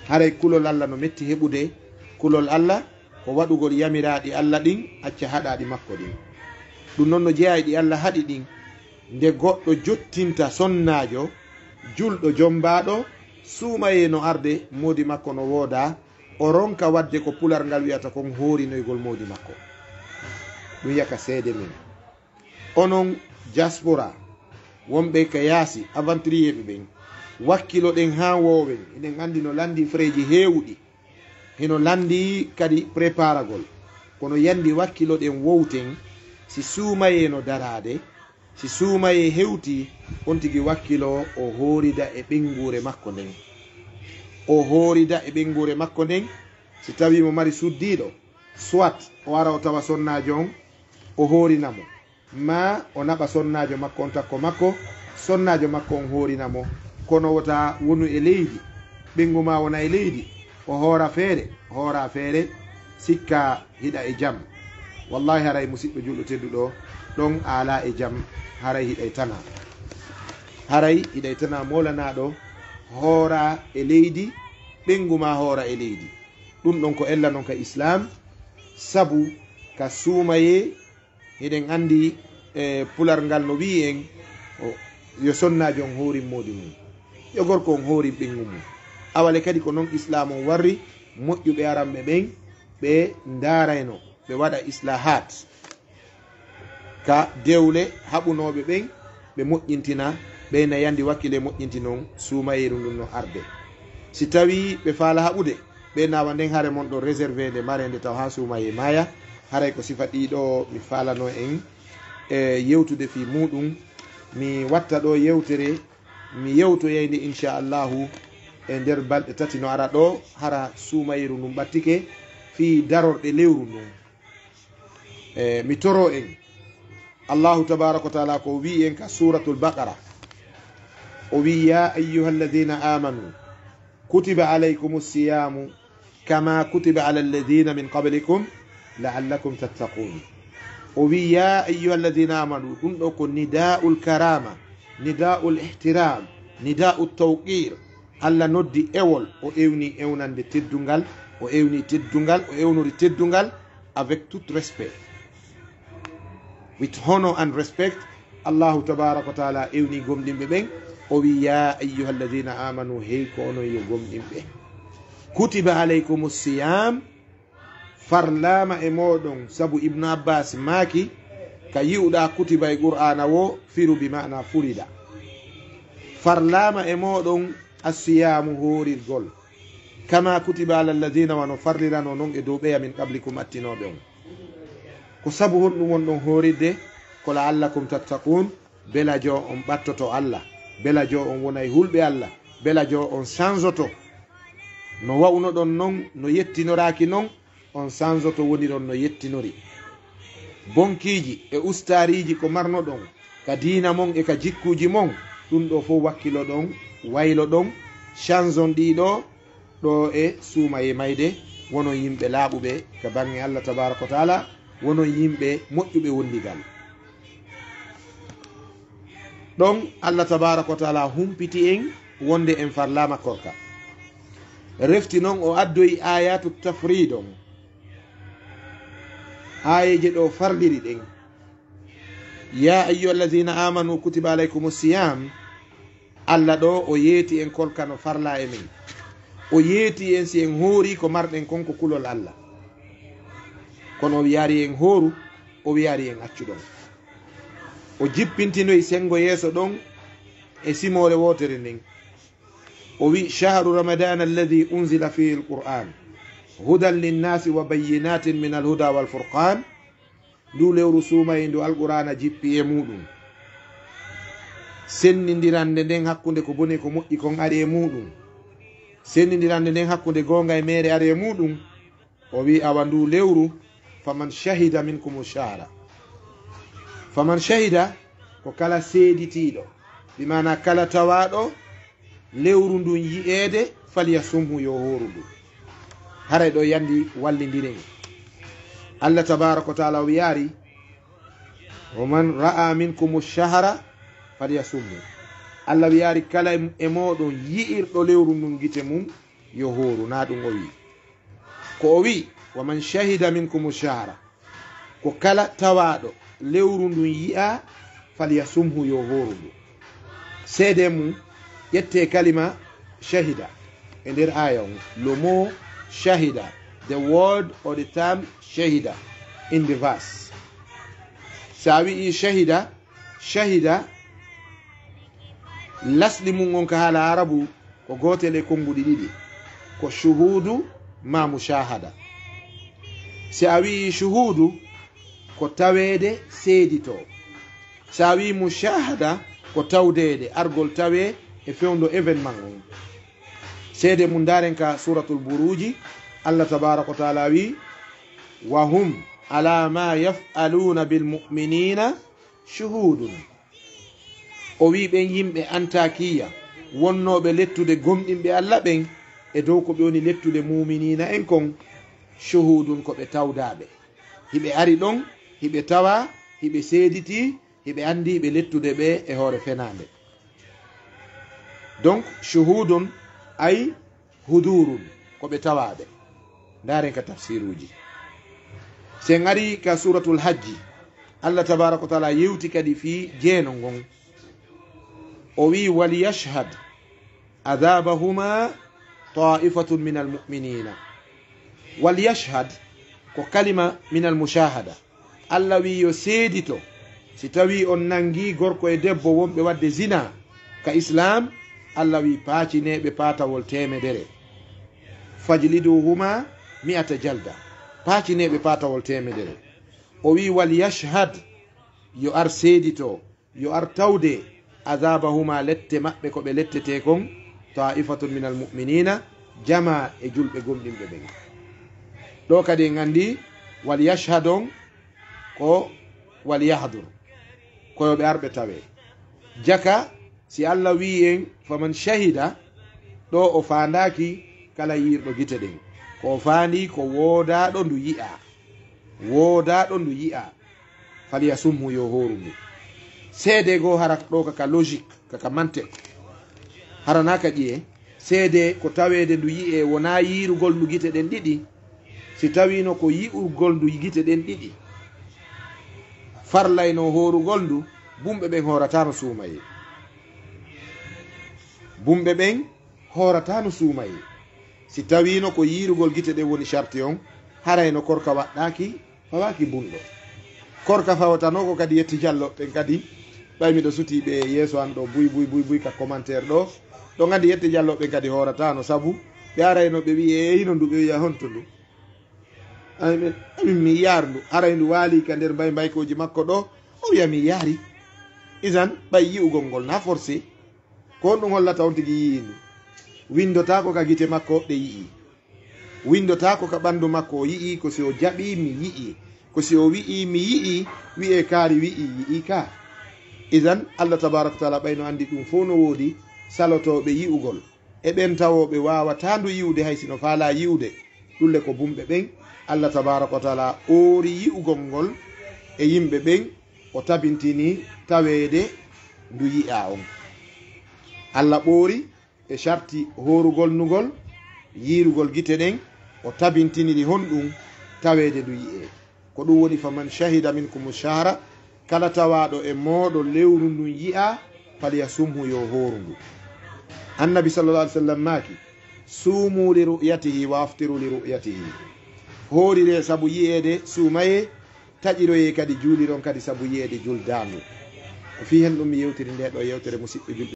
Haray kulol Alla no metti heɓude. Kulol Alla ko waɗugol yamiraaɗi Alla ɗin, acca haɗaaɗi makko ɗin. Ɗun non no jeyaa e ɗi Alla haɗi ɗin. Nde goɗɗo jottinta sonnaajo, julɗo jommbaaɗo, suumayee no arde, moodi makko no woodaa, o ronka waɗde ko pular ngal wi'ata kon hoorinoygol moodi makko. Ɗun yaka seede men. Onon diaspora, wonɓe ka yaasi, aventurier ɓe ɓen, wakkiloɗen haa woowen. Hiɗen anndi no lanndii freeji heewuɗi, hino lanndii kadi preparagol. Kono yanndi wakkiloɗen wowten, si suumayee no daraade, si suumayee hewtii, on tigi wakkiloo o hoorida e ɓeynguure makko nden. O hoorida e ɓeynguure makko nden, si tawii mo mari suddiiɗo, soit o ara o tawa sonnaajo on, o hoorina mo. Maa o naɓa sonnaajo makko on takko makko, sonnaajo makko on hoorina mo, kono wota wonu e leydi, ɓeyngu maa wona e leydi, o hoora feere, hoora feere, sikka hiɗa e jam. Wallaahi, haray musiɗɗo julɗo tedduɗo, ɗon a alaa e jam, haray hiɗa e tanaa. Haray hiɗa e tanaa moolanaaɗo hoora e leydi, ɓeyngu maa hoora e leydi. Ɗun ɗon ko ella non ka Islaam, sabu ka suumayee, hiɗen anndi, e, pular ngal no wi'i en, o, yo sonnaajo on hoorin moodi mun, yo gorko on hoorin ɓeyngu mun. Awale kadi ko non Islaam on warri, moƴƴuɓe aranɓe ɓen, ɓe ndaarayno, ɓe waɗa islaahaat ka dewle haɓunooɓe ɓen, ɓe moƴƴintina, ɓe na yanndi wakkile moƴƴinti non suumayeeru ndun no arde. Si tawii ɓe faala haɓude, ɓe naawa nden hare mon ɗo réservé nde mareende taw haa suumayee maaya. Haray ko sifa ɗiɗo mi faalano en, e, yewtude fii muuɗum. Mi watta ɗo yewtere, mi yewtoyay nde, inchallahu, e nder balɗe tati no ara ɗo, hara suumayeeru ndun ɓattike fii darorɗe lewru ndun. E, mi toro en, Allahu tabaraka wa taala ko wi'i en ka Suratul Baqara, o wi'i, "Ya ayyuha alladhina amanu, kutiba alaykumu siyamu, kama kutiba ala alladhina min qablikum, la'allakum tattaqun." O wi'i, "Ya ayyuha alladhina amanu," ɗun ɗo ko nida'ul karama, nida'ul ihtiram, nida'ut tawqir. Alla noddi ewol, o ewni ewnande teddungal, o ewni teddungal, o ewnori teddungal, avec tout respect. With honor and respect, Allahu tabaraka wa taala ewni gomɗinɓe ɓen, o wi, "Ya ayyuha alladhina amanu, hey ko onon yo gomɗinɓe. Kutiba alaykumu siyam, farlaama e mooɗon," sabu Ibnu Abbas maaki, ka yi'uɗaa kutiba e Qur'aana wo, firu bi ma'ana furida. Farlaama e mooɗon assiyaamu, hoorirgol, kama kutiba ala alladhina, wano farlirano non e dow ɓeya, min qablikum, attinooɓe on. Ko sabu honɗum wonɗon hoorirde? Ko la'allakum tattaqun, belajo on ɓattoto Alla, belajo on wonay hulɓe Alla, belajo on sanzoto. No wa'unoɗon non, no yettinoraaki non, on sanzoto, woniron no yettinori. Bonkiiji e ustaariiji ko marnoɗon ka diina mon e ka jikkuuji mon, ɗum ɗo fof wakkiloɗon, wayloɗon, sanzon ɗiɗo ɗo e suumaye mayde, wonon yimɓe laaɓuɓe ka baŋŋe Allah tabaaraka wa taala, wonon yimɓe moƴƴuɓe wondigal. Ɗon Allah tabaaraka wa taala humpiti en wonde en farlaama korka. Refti non o addoyi ayatu tafridon. Aayeeje ɗo farliri ɗen. Ya ayyuha alladhina amanu kutiba alaykumu siyam. Allah ɗo o yeeti en korka no farla e men. O yeeti en si en hoori ko marɗen kon ko kulol Allah. Kono o wiyaari en hooru, o wiyaari en accu ɗon. O jippintinoyi sengo yeeso ɗon e simoore wootere nden. O wi, "Shahru Ramadan alladhi unzila fihi al-Qur'an." هدى للناس وبينات من الهدى والفرقان. Ndu lewru suumayee ndu Alqur'aana jippi e muuɗum. Senndindirannde nden hakkunde ko boni e ko moƴƴi kon ari e muuɗum. Senndindirannde nden hakkunde goonga e meere ari e muuɗum. O wi'i, awa ndu lewru, فمن شهد منكم الشهر. فمن شهد ko kala seeditiiɗo, bi maana kala tawaaɗo lewru ndun yi'eede, فليصمه, yo hooru ndu. Haray ɗoo yandi wallindiren. Allah tabaaraka wa ta'aala o wi'aali, ومن رأى منكم الشهر فليصمه. Allah wi'aali kala e mooɗon yi'irɗo lewru ndun gite mum, yo hooru, naa ɗum o wi'i. Ko o wi'i, ومن شهد منكم الشهر. Ko kala tawaaɗo lewru ndun yi'aa, فليصمه, yo hooru ndu. Seedee mum, ƴettee kalima shahida e nder aaya on. Le mot shahida, the word or the term shahida in the verse. Si a wi'ii shahida, shahida, lasli mum on ka haala Arabu ko gootel e konnguɗi ɗiɗi, ko shuhuudu maa mushaahada. Si a wi'ii shuhuudu, ko taweede seeditoo. Si a wi'ii mushaahada, ko tawdeede, argol tawee e fewndo événement on. Seedee mum ndaaren ka Suuratul Buruuji, Allah tabaaraka wa ta'aala wi'i, وهم على ما يفعلون بالمؤمنين شهود. O wi'i ɓen yimɓe Antaakiya wonnooɓe lettude gomɗinɓe Allah ɓen e dow ko ɓe woni lettude muuminiina en kon, shuhuudun, ko ɓe tawdaaɓe. Hiɓe ari ɗon, hiɓe tawaa, hiɓe seeditii, hiɓe anndii ɓe lettude ɓe e hoore fenaande. Donc, shuhuudun, ay huduurun, ko ɓe tawaaɓe. Ndaaren ka tafsiiruuji. Si en arii ka Suuratul Hajji, Allah tabaaraka wa ta'aala yewti kadi fii jeeno ngon. O wi'i, وليشهد عذابهما طائفة من المؤمنين. وليشهد ko kalima minal mushaahada. Allah wi'i yo seedito, si tawii on nanngii gorko e debbo wonɓe waɗde zinaa ka Islaam, Allah wi'i paacinee ɓe paatawol teemedere. فاجلدوهما مائة جلدة. Paacinee ɓe paatawol teemedere. O wi'i, وليشهد, yo ar seedito, yo ar tawde, عذابهما, lette maɓɓe ko ɓe lettetee kon, طائفة من المؤمنين, jamaa e julɓe gomɗinɓe ɓen. Ɗoo kadi en anndii, وليشهد on ko وليحضر, ko yo ɓe ar ɓe tawee. Jaka, si Allah wi'i en, فمن شهد, ɗoo o faandaaki kala yi'irɗo gite ɗen. Ko o faandii ko woodaaɗo ndu yi'aa. Woodaaɗo ndu yi'aa. فليصمه, yo hooru ndu. Seedee goo hara ɗoo ka, ka logique, ka, ka mantiq. Hara naa ka ƴi'e. Seedee ko taweede ndu yi'ee, wonaa yi'irugol ndu gite ɗen ɗiɗi. Si tawiino ko yi'urgol ndu gite ɗen ɗiɗi farlaynoo hoorugol ndu, bumɓe ɓen hoorataano suumayee. Bumɓe ɓen hoorataano suumayee. Si tawiino ko yi'irugol gite ɗen woni sharti on, harayno korka waɗɗaaki, fawaaki bunɗo. Korka fawatanoo ko kadi yetti Jallo ɓen kadi, ɓay miɗo sutii ɓe yeeso an ɗoo, buy, buy, buy, buy, ka commentaire ɗoo. Ɗon anndi yetti Jallo ɓen kadi hoorataano, sabu ɓe arayno ɓe wi'i, "E hino ndu?" Ɓe wi'a, "Honto ndu?" Amin, amin mi yaar ndu, haray ndu waali ka nder mbay mbaykooji makko ɗoo, o wi'a mi yaari. Isan, ɓay yi'ugol ngol na forcé. Ko honɗum hollata on tigi yi'ii ndu? Winndotaako ka gite makko ɗe yi'ii. Winndotaako ka ɓanndu makko o yi'ii, ko si o jaɓii mi yi'ii. Ko si o wi'ii mi yi'ii, wi'ee kaari wi'ii yi'ii ka. Isan, Allah tabaaraka wa ta'aala ɓay no anndi ɗum fow no woodi, salotooɓe yi'ugol. E ɓen tawooɓe waawataa ndu yi'ude hay si no faalaa yi'ude. Ɗulle ko bumɓe ɓen, Allah tabaaraka wa ta'aala oori yi'ugol ngol e yimɓe ɓen, o tabintini taweede ndu yi'aa on. Allah ɓoori e sharti hoorugol ndu ngol, yi'irugol gite ɗen, o tabintiniri honɗum taweede ndu yi'ee. Ko ɗum woni, "Faman shahida minkumu shahra," kala tawaaɗo e mooɗon lewru ndun yi'aa, "falyasumhu," yo hooru ndu. Annabi sallallahu alaihi wasallam maaki, "Suumu li ru'yatihi wa aftiru li ru'yatihi." Hooriree sabu yi'eede, suumayee, taƴiroyee kadi, juuliron kadi sabu yi'eede, juldaandu. Ko fii hen ɗum mi yewtiri ndee ɗoo yewtere, musiɓɓe julɓe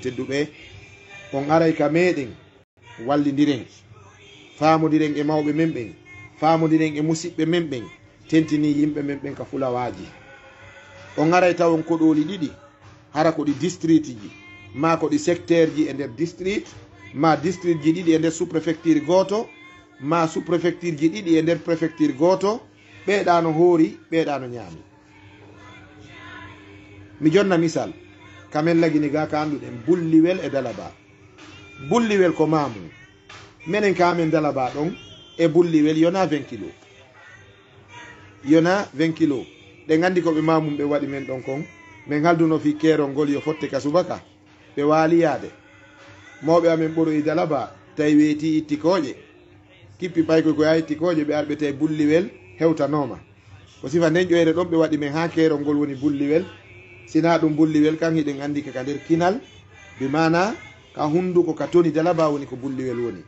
tedduɓe, on aray ka meɗen, wallindiren. Faamondiren e mawɓe men ɓen, faamondiren e musiɓɓe men ɓen, tentinii yimɓe men ɓen ka fulawaaji. On aray tawon koɗooli ɗiɗi, hara ko ɗi districtji, maa ko ɗi secteurji e nder district, maa districtji ɗiɗi e nder sous-préfecture gooto, maa sous-préfectureji ɗiɗi e nder préfecture gooto, ɓee ɗaa no hoori, ɓee ɗaa no ñaami. Mi jonna misal, ka men Lagine gaa ka annduɗen, Bulliwel e Dalaba. Bulliwel ko maamu. Menen ka amen Dalaba ɗon e Bulliwel yonaa vingt kilos. Yonaa vingt kilos. Ɗen anndi ko ɓe maamum ɓe waɗi men ɗon kon. Men halduno fii keerol ngol yo fotte ka subaka. Ɓe waali yaade. Mawɓe amen ɓoroyi Dalaba, tawi weetii itti kooƴe. Kippi paykoy ko yaa itti kooƴe, ɓe ari ɓe tawi Bulliwel hewtanooma. Ko sifa nden ƴoyre ɗon ɓe waɗi men haa keerol ngol woni Bulliwel. Si naa ɗum Bulliwel kan hiɗen anndi ka, ka nder kinal, bi maanaa ka hunnduko ka toni Dalaba woni ko Bulliwel woni.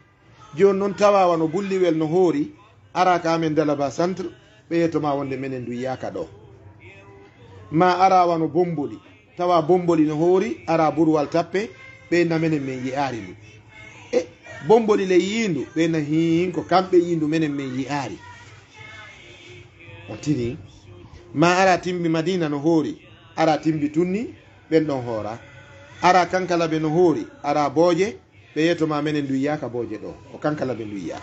Jooni non tawa wano Bulliwel no hoori, ara ka amen Dalaba centre, ɓe yetto ma wonde menen du yiyaaka ɗo. Ma ara wano Bomboli, tawa Bomboli no hoori, ara Burwal Tappe, ɓe na menen men yi'aari ndu. E Bomboli le yi'indu, ɓe na hiin ko kamɓe yi'indu menen men yi'aari. On tini, ma ara Timbi Madina no hoori, ara Timbi Tunni, ɓen ɗon hoora. Ara Kankalabe no hoori, ara Booje, ɓe yetto ma menen ndu yiyaaka Booje ɗo, o Kankala ɓe ndu yiyaa.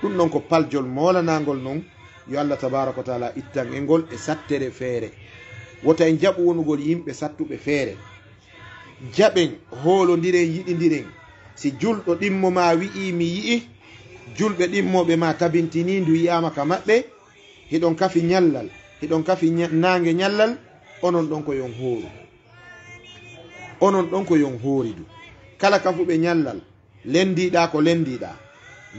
Ɗum ɗon ko paljol moolanaangol non, yo Allah tabaaraka wa taala ittan e ngol e sattere feere. Wota en jaɓu wonugol yimɓe sattuɓe feere. Jaɓen, hoolondiren, yiɗindiren. Si julɗo ɗimmo ma wi'i mi yi'i, julɓe ɗimmooɓe ma tabintinii ndu yi'aama ka maɓɓe, hiɗon kafi ñallal, hiɗon kafi ña-, naange ñallal, onon ɗon ko yon hooru. Onon ɗon ko yon hooridu. Kala kafuɓe ñallal, lenndiiɗaa ko lenndiiɗaa,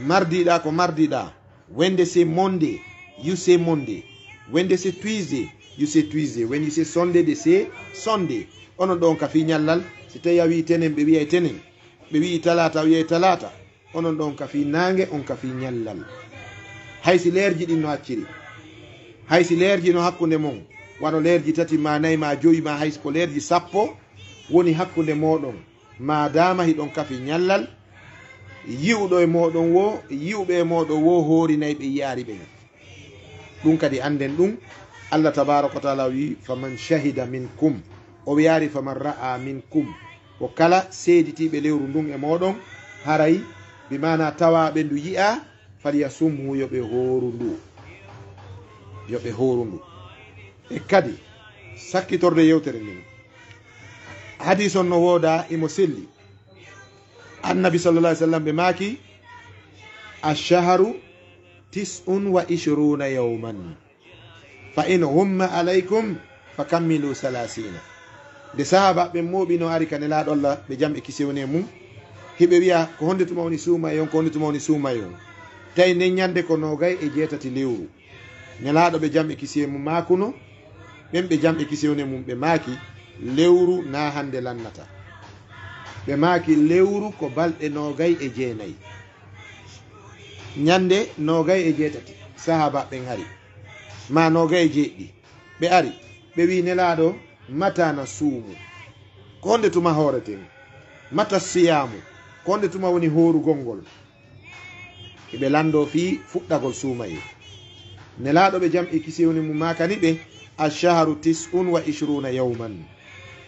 mardiiɗaa ko mardiiɗaa. When they say Monday, you say Monday. When they say Tuesday, you say Tuesday. When you say Sunday, they say Sunday. Onon ɗon ka fii ñallal, si tawi a wi'i tenen, ɓe wi'ay tenen. Ɓe wi'i talaata, a wi'ay talaata. Onon ɗon ka fii naange, on ka fii ñallal. Hay si leerji ɗin no acciri, hay si leerji no hakkunde mon, wano leerji tati ma nayi ma jowi ma hay si ko leerji sappo woni hakkunde mooɗon, maadaama hiɗon kafi ñallal, yi'uɗo e mooɗon woo, yi'uɓe e mooɗon woo hoorinay ɓe yi'aari ɓen. Ɗum kadi annden ɗum, Allah tabaaraka wa taala wi'i, "Faman shahida minkum." O wi'aari, "Faman ra'a minkum." Ko kala seeditiiɓe lewru ndun e mooɗon, haray, bi maana tawaaɓe ndu yi'a, "Falyasumhu," yo ɓe hooru ndu. Yo ɓe hooru ndu. E kadi, sakkitorde yewtere nden, hadiis on no wooda, imo selli. Annabi sallallahu alaihi wasallam ɓe maaki, "Ash-shahru tis'un wa ishruna yawman. Fa in humma alaykum fa kammilu salasina." Nde sahaaba ɓen mooɓi no ari ka Nelaaɗo Allah, ɓe jam e kisewne mum, hiɓe wi'a, "Ko honde tuma woni suumay on, ko honde tuma woni suumay on?" Tawi nden ñande ko noogay e jeetati lewru. Nelaaɗo ɓe jam e kisiyee mum maakuno, ɓen ɓe jam e kisiyee mum ɓe maaki, "Lewru naa hande lannata." Ɓe maaki, "Lewru ko balɗe noogay e jeenay." Ñande noogay e jeetati, sahaaba ɓen ari, ma noogay e jeeɗiɗi. Ɓe ari, ɓe wi'i Nelaaɗo, "Mata na suumu?" Ko honde tuma hooreten? "Mata siyaamu?" Ko honde tuma woni hoorugol ngol? Hiɓe lanndoo fii fuɗɗagol suumayee. Nelaaɗo ɓe jam e kisiyee mum maakani ɓe, "Ash-shahru tis'un wa ishruna yawman."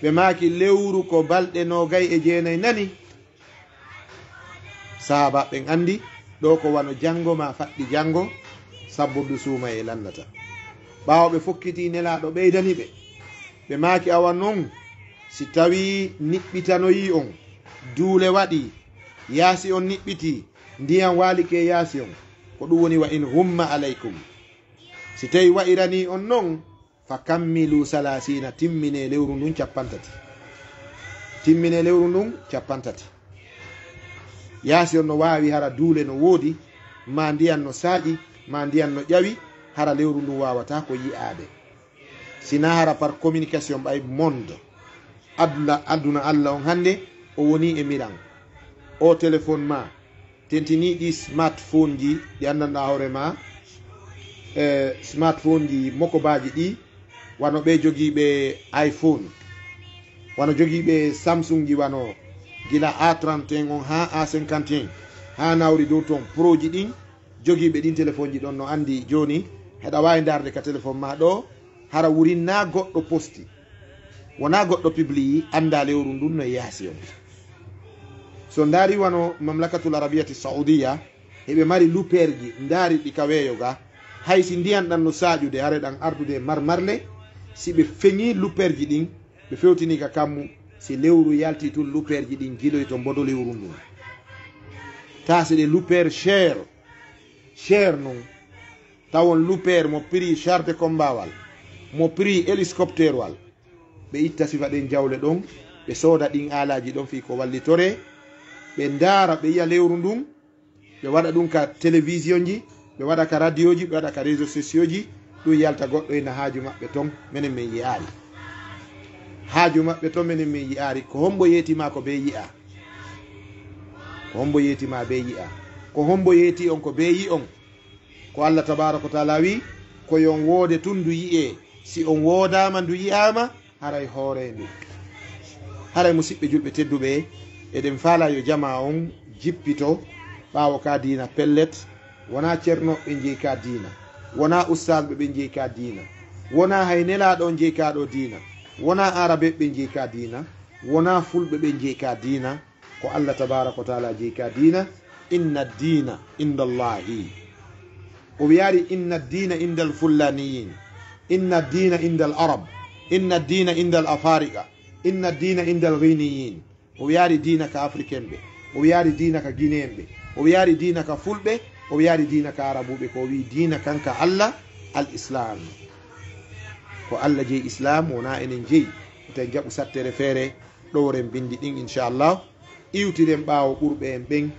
Ɓe maaki, "Lewru ko balɗe noogay e jeenay nani." Sahaaba ɓen anndi, ɗoo ko wano janngo maa faɗɗi janngo, sabbordu suumayee lannata. Ɓaawo ɓe fokkitii Nelaaɗo ɓeydani ɓe, ɓe maaki, "Awa non, si tawii niɓɓitanoyii on, duule waɗii, yaasi on niɓɓitii, ndiyan waalike yaasi on, ko ɗum woni wa in humma alaykum. Si tawi wa'iranii on non, fa kammilu salasina, timmine lewru ndun cappanɗe tati. Timmine lewru ndun cappanɗe tati. Yaasi on no waawi hara duule no woodi, ma ndiyan no saaƴi, ma ndiyan no ƴawi, hara lewru ndun waawataa ko yi'aade." Sinaa hara par communication ɓay monde. Aduna, aduna Allah on hannde, o woni e miran. O téléphone ma, tentinii ɗi smartphone ji, ɗi anndanɗaa hoore ma, e smartphone ji mokobaaji ɗi, wano ɓe jogiiɓe iPhone, wano jogiiɓe Samsung ji, wano gila A trente et un on haa A cinquante et un. haa nawri dow toon, proji ɗin, jogiiɓe ɗin telefonji ɗon no anndi jooni, heɗa waawi ndaarde ka telefon maa ɗoo, hara wurin naa goɗɗo posti, wonaa goɗɗo pibliyi, anndaa lewru ndun no e yaasi on. So ndaari wano Mamlakatul Arabiyati Saudiya, heɓe mari lupeerji, ndaari ɗi ka weeyo ga, hay si ndiyan ɗan no saaƴude, hare ɗan ardude e marmarle, si ɓe feŋii lupeerji ɗin, ɓe fewtinii ka kammu, si lewru yaltii tun, lupeerji ɗin jiloyto mbodo lewru ndun. Taa si ɗe lupeer cher, cher non, tawon lupeer mo prix char de combat wal, mo prix hélicoptère wal, ɓe itta sifa ɗen jawle ɗon, ɓe sooda ɗin aalaaji ɗon fii ko wallitoree, ɓe ndaara, ɓe yi'a lewru ndun, ɓe waɗa ɗun ka télévision ji, ɓe waɗa ka radio ji, ɓe waɗa ka réseaux sociaux ji, ɗun yalta goɗɗo ina haaju maɓɓe ton, menen men yi'aali. Haaju maɓɓe ton, menen men yi'aali. Ko hombo yeeti maa ko ɓe yi'a? Ko hombo yeeti maa ɓe yi'a? Ko hombo yeeti on ko ɓe yi'on? Ko Allah tabaaraka wa taala wi, ko yo on woode tun ndu yi'ee. Si on woodaama ndu yi'aama, haray hooree ndu. Haray musiɓɓe julɓe tedduɓe, eɗen faalaa yo jamaa on jippito ɓaawo ka diina pellet. Wonaa cernooɓe ɓe jeyi ka diina, wonaa ustaasɓe ɓe jeyi ka diina, wonaa hay nelaaɗo on jeyi ka ɗoo diina, wonaa aarabeeɓe ɓe jeyi ka diina, wonaa fulɓe ɓe jeyi ka diina, ko Allah tabaaraka wa taala jeyi ka diina. Inna diina inda Allahi. O wiyaari inna diina inda al fullaniyin, inna diina inda al arab, inna diina inda al afariqa, inna diina inda al ghiniyin. O wiyaari diina ka africain ɓe, o wiyaari diina ka guinéen ɓe, o wiyaari diina ka fulɓe, o wiyaari diina ka arabuɓe, ko o wii diina kan ka Allah, al islam. Ko Allah jeyi islam, wonaa enen jeyi. Eten jaɓu sattere feere, ɗowren bindi ɗin, inchallah. Iwtiren ɓaawo ɓurɓe en ɓen.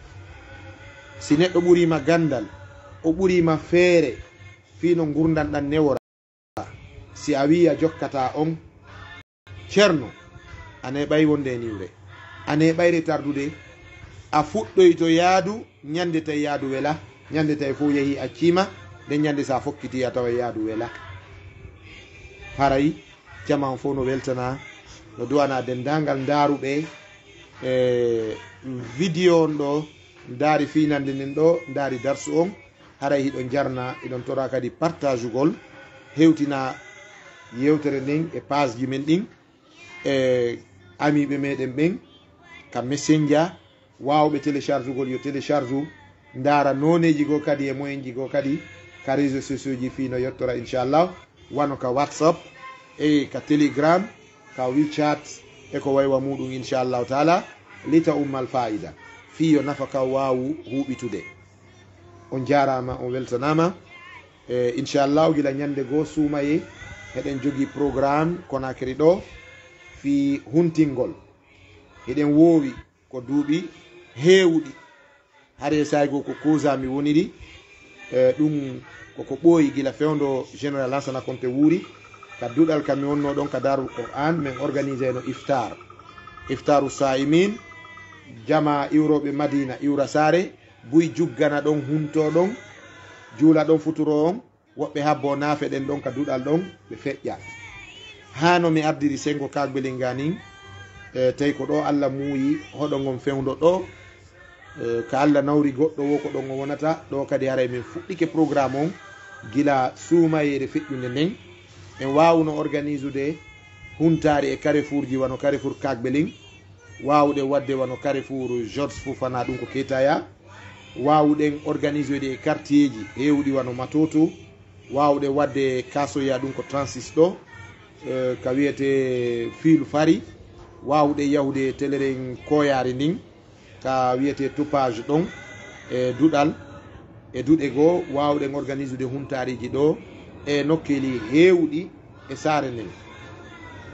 Si neɗɗo ɓuriima ganndal, o ɓuriima feere fii no ngurndan ɗan newora. Si a wi'i a jokkataa on, Ceerno, a neeɓay wonde e niwre, a neeɓay retardude, a fuɗɗoyto yaadu ñande tawi yaadu wela, ñande tawi fof yahii acciima, nden ñande si a fokkitii a taway yaadu wela. Haray jamaa on fof no weltanaa, no du'anaa denndaangal ndaaruɓe e video on ɗoo, ndaari fiinannde nden ɗoo, ndaari darsu on, haray hiɗon jarnaa, hiɗon toraa kadi partageugol, hewtinaa yewtere nden e page ji men ɗin, e amiiɓe meɗen ɓen ka Messenger, waawɓe téléchargugol yo télécharge, ndaara nooneeji goo kadi e moyenji goo kadi ka réseaux sociaux ji fii no yottora, inchallah, wano ka WhatsApp, e ka Telegram, ka WeChat, e ko waywa muuɗum, inchallahu taala, li ta'ummal faa'ida, fii yo nafa ka waawu huuɓitude. On jaaraama, on weltanaama. E, inchallahu, gila ñande goo suumayee, heɗen jogii programme Conakry ɗoo fii huntingol. Hiɗen woowi ko duuɓi heewuɗi. Hari e saa'i goo ko Koza mi woniri. E, ɗum koko ɓooyi gila fewndo Général Lansana Konte wuuri. Ka duɗal ka mi wonnoo ɗon ka Daarul Qur'an, men organiseyno iftar. Iftaru saa'imin, jamaa iwrooɓe Madina iwra saare, buy juggana ɗon, huntoo ɗon, juula ɗon futuro on, woɓɓe habboo naafe ɗen ɗon ka duɗal ɗon, ɓe feƴƴa. Haa no mi ardiri senngo Kaagbelin ga nin, e, tawi ko ɗoo Alla muuyi hoɗo ngon fewndo ɗoo, e, ka Alla nawri goɗɗo woo ko ɗon o wonata, ɗoo kadi haray min fuɗɗike programme on gila suumayeere feƴƴunde nden. En waawuno organisude huntaari e carrefourji wano carrefour Kaagbelin, waawuɗen waɗde wano carrefour George Fofana, ɗum ko Ketaya, waawuɗen organisude e quartierji heewɗi wano Matoto, waawuɗen waɗde Kasoya, ɗum ko trente-six ɗoo, eh, ka wiyetee Fiilu Fari, waawuɗen yahude e teleren Koyaari ndin, ka wiyetee Topage ɗon, e duɗal, e duɗe goo, waawuɗen organisude huntaariiji ɗoo e nokkeeli heewɗi e saare nden.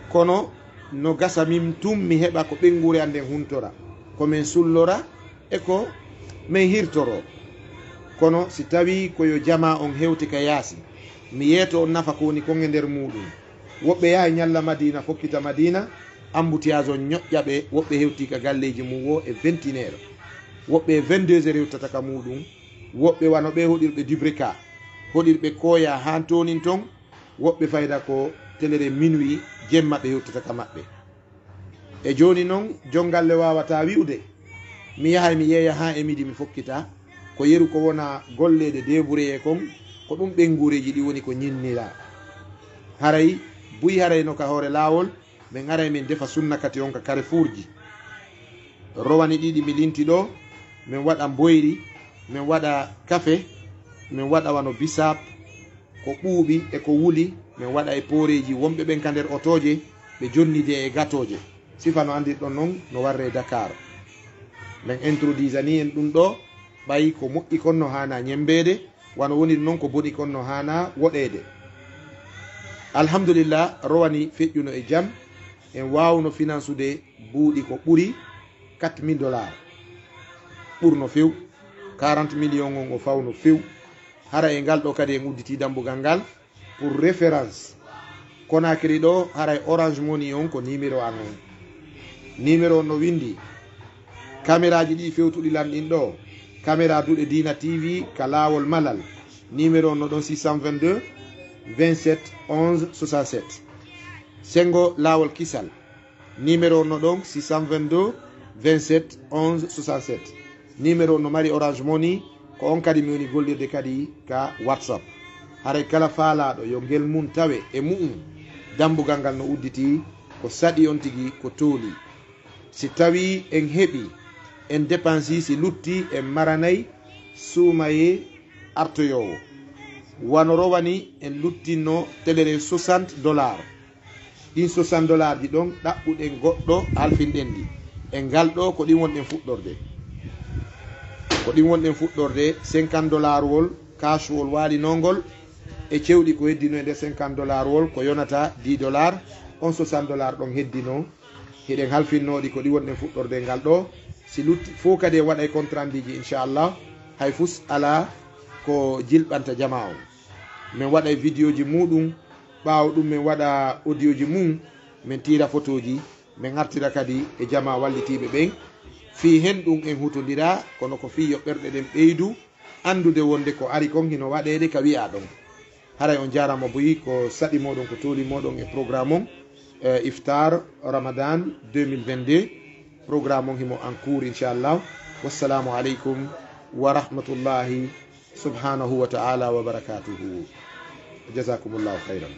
Kono no gasa min tun mi heɓa ko ɓeynguure an nden huntora, ko men sullora e ko men hirtoroo. Kono si tawii ko yo jamaa on hewte ka yaasi, mi yeeto on nafa ko woni kon e nder muuɗum. Woɓɓe yahay ñalla Madiina, fokkita Madiina, embouteillage on ñoƴƴa ɓe, woɓɓe hewtii ka galleeji mum woo e vingt et une heures. Woɓɓe e vingt-deux heures hewtata ka muuɗum, woɓɓe wano ɓee hoɗirɓe Dubreka, hoɗirɓe Koya haa toonin ton, woɓɓe fayda ko telere minuit jemma ɓe hewtata ka maɓɓe. E jooni non, jom galle waawataa wi'ude, Mi yahay mi yeeya haa e midi mi fokkita. Ko yeru ko wona golleede deebureye kon, ko ɗum ɓeynguureeji ɗi woni ko ñinnira. Haray buy haray no ka hoore laawol, min aray min defa sunna kati on ka carrefourji. Rowani ɗiɗi mi linti ɗo, min waɗa mboyri, min waɗa kafe, min waɗa wano bisaab, ko ɓuuɓi e ko wuli, min waɗa e pooreeji wonɓe ɓen ka nder otooje, ɓe jonnidee e gatooje. Sifa no anndirɗon non no warree Dakar. Min introduisanii en ɗum ɗo, ɓay ko moƴƴi kon no haanaa ñemmbeede, wano woniri non ko boni kon no haanaa woɗeede. Alhamdulillah, rowani feƴƴuno e jam, en waawno finansude buuɗi ko ɓuri quatre mille dollars. Ɓurno few, quarante millions on o fawno few. Hara e ngal ɗo kadi en udditii dambugal ngal. Pour référence, Conakry ɗo, haray Orange Money on ko numéro an on. Numéro on no windi. Kameraaji ɗi fewtuɗi lan ɗin ɗo. Kamera Duɗe Diina T V ka laawol Malal. Numéro on no ɗon six cent vingt-deux, vingt-sept, onze, soixante-sept. Sengo laawol Kisal. Numéro on no ɗon six cent vingt-deux, vingt-sept, onze, soixante-sept. Numéro on no mari Orange Money, ko on kadi mi woni gollirde kadi ka WhatsApp. Haray kala faalaaɗo yo ngel mun tawe e mu'un, dambugal ngal no udditii, ko saɗi on tigi ko tooli. Si tawii en heɓii, en dépensii, si luttii en maranay suumayee artoyoowo. Wano rowani en luttinno telere soixante dollars. Ɗin soixante dollars ji ɗon ɗaɓɓuɗen goɗɗo halfinɗen ɗi. E ngal ɗo ko ɗin wonɗen fuɗɗorde. Ko ɗin wonɗen fuɗɗorde cinquante dollars wol cash wol waalinongol e cewɗi ko heddino e nder cinquante dollars wol ko yonata dix dollars. On soixante dollars ɗon heddino. Hiɗen halfinnoɗi ko ɗi wonɗen fuɗɗorde ngal ɗo. Si lutti fof kadi en waɗay compte rendu ji inchallah. Hay fus alaa ko jilɓanta jama on. Min waɗay vidéo ji muɗum. Ɓaawo ɗum min waɗa audio ji mum, min tiira photo ji, min artira kadi e jama wallitiiɓe ɓen. Fii hen ɗum en hutondira, kono ko fii yo ɓerɗe ɗen ɓeydu anndude wonde ko ari kon hino waɗeede ka wi'aa ɗon. Haray on jaaraama buy ko saɗi moɗon, ko tooli moɗon e programme on, eh, Iftar Ramadan deux mille vingt-deux. Programme on himo en cours inchallah. Wassalamu aleykum wa rahmatullahi subhanahu wa ta'ala wa barakatuhu. Jazakumullahu khairan.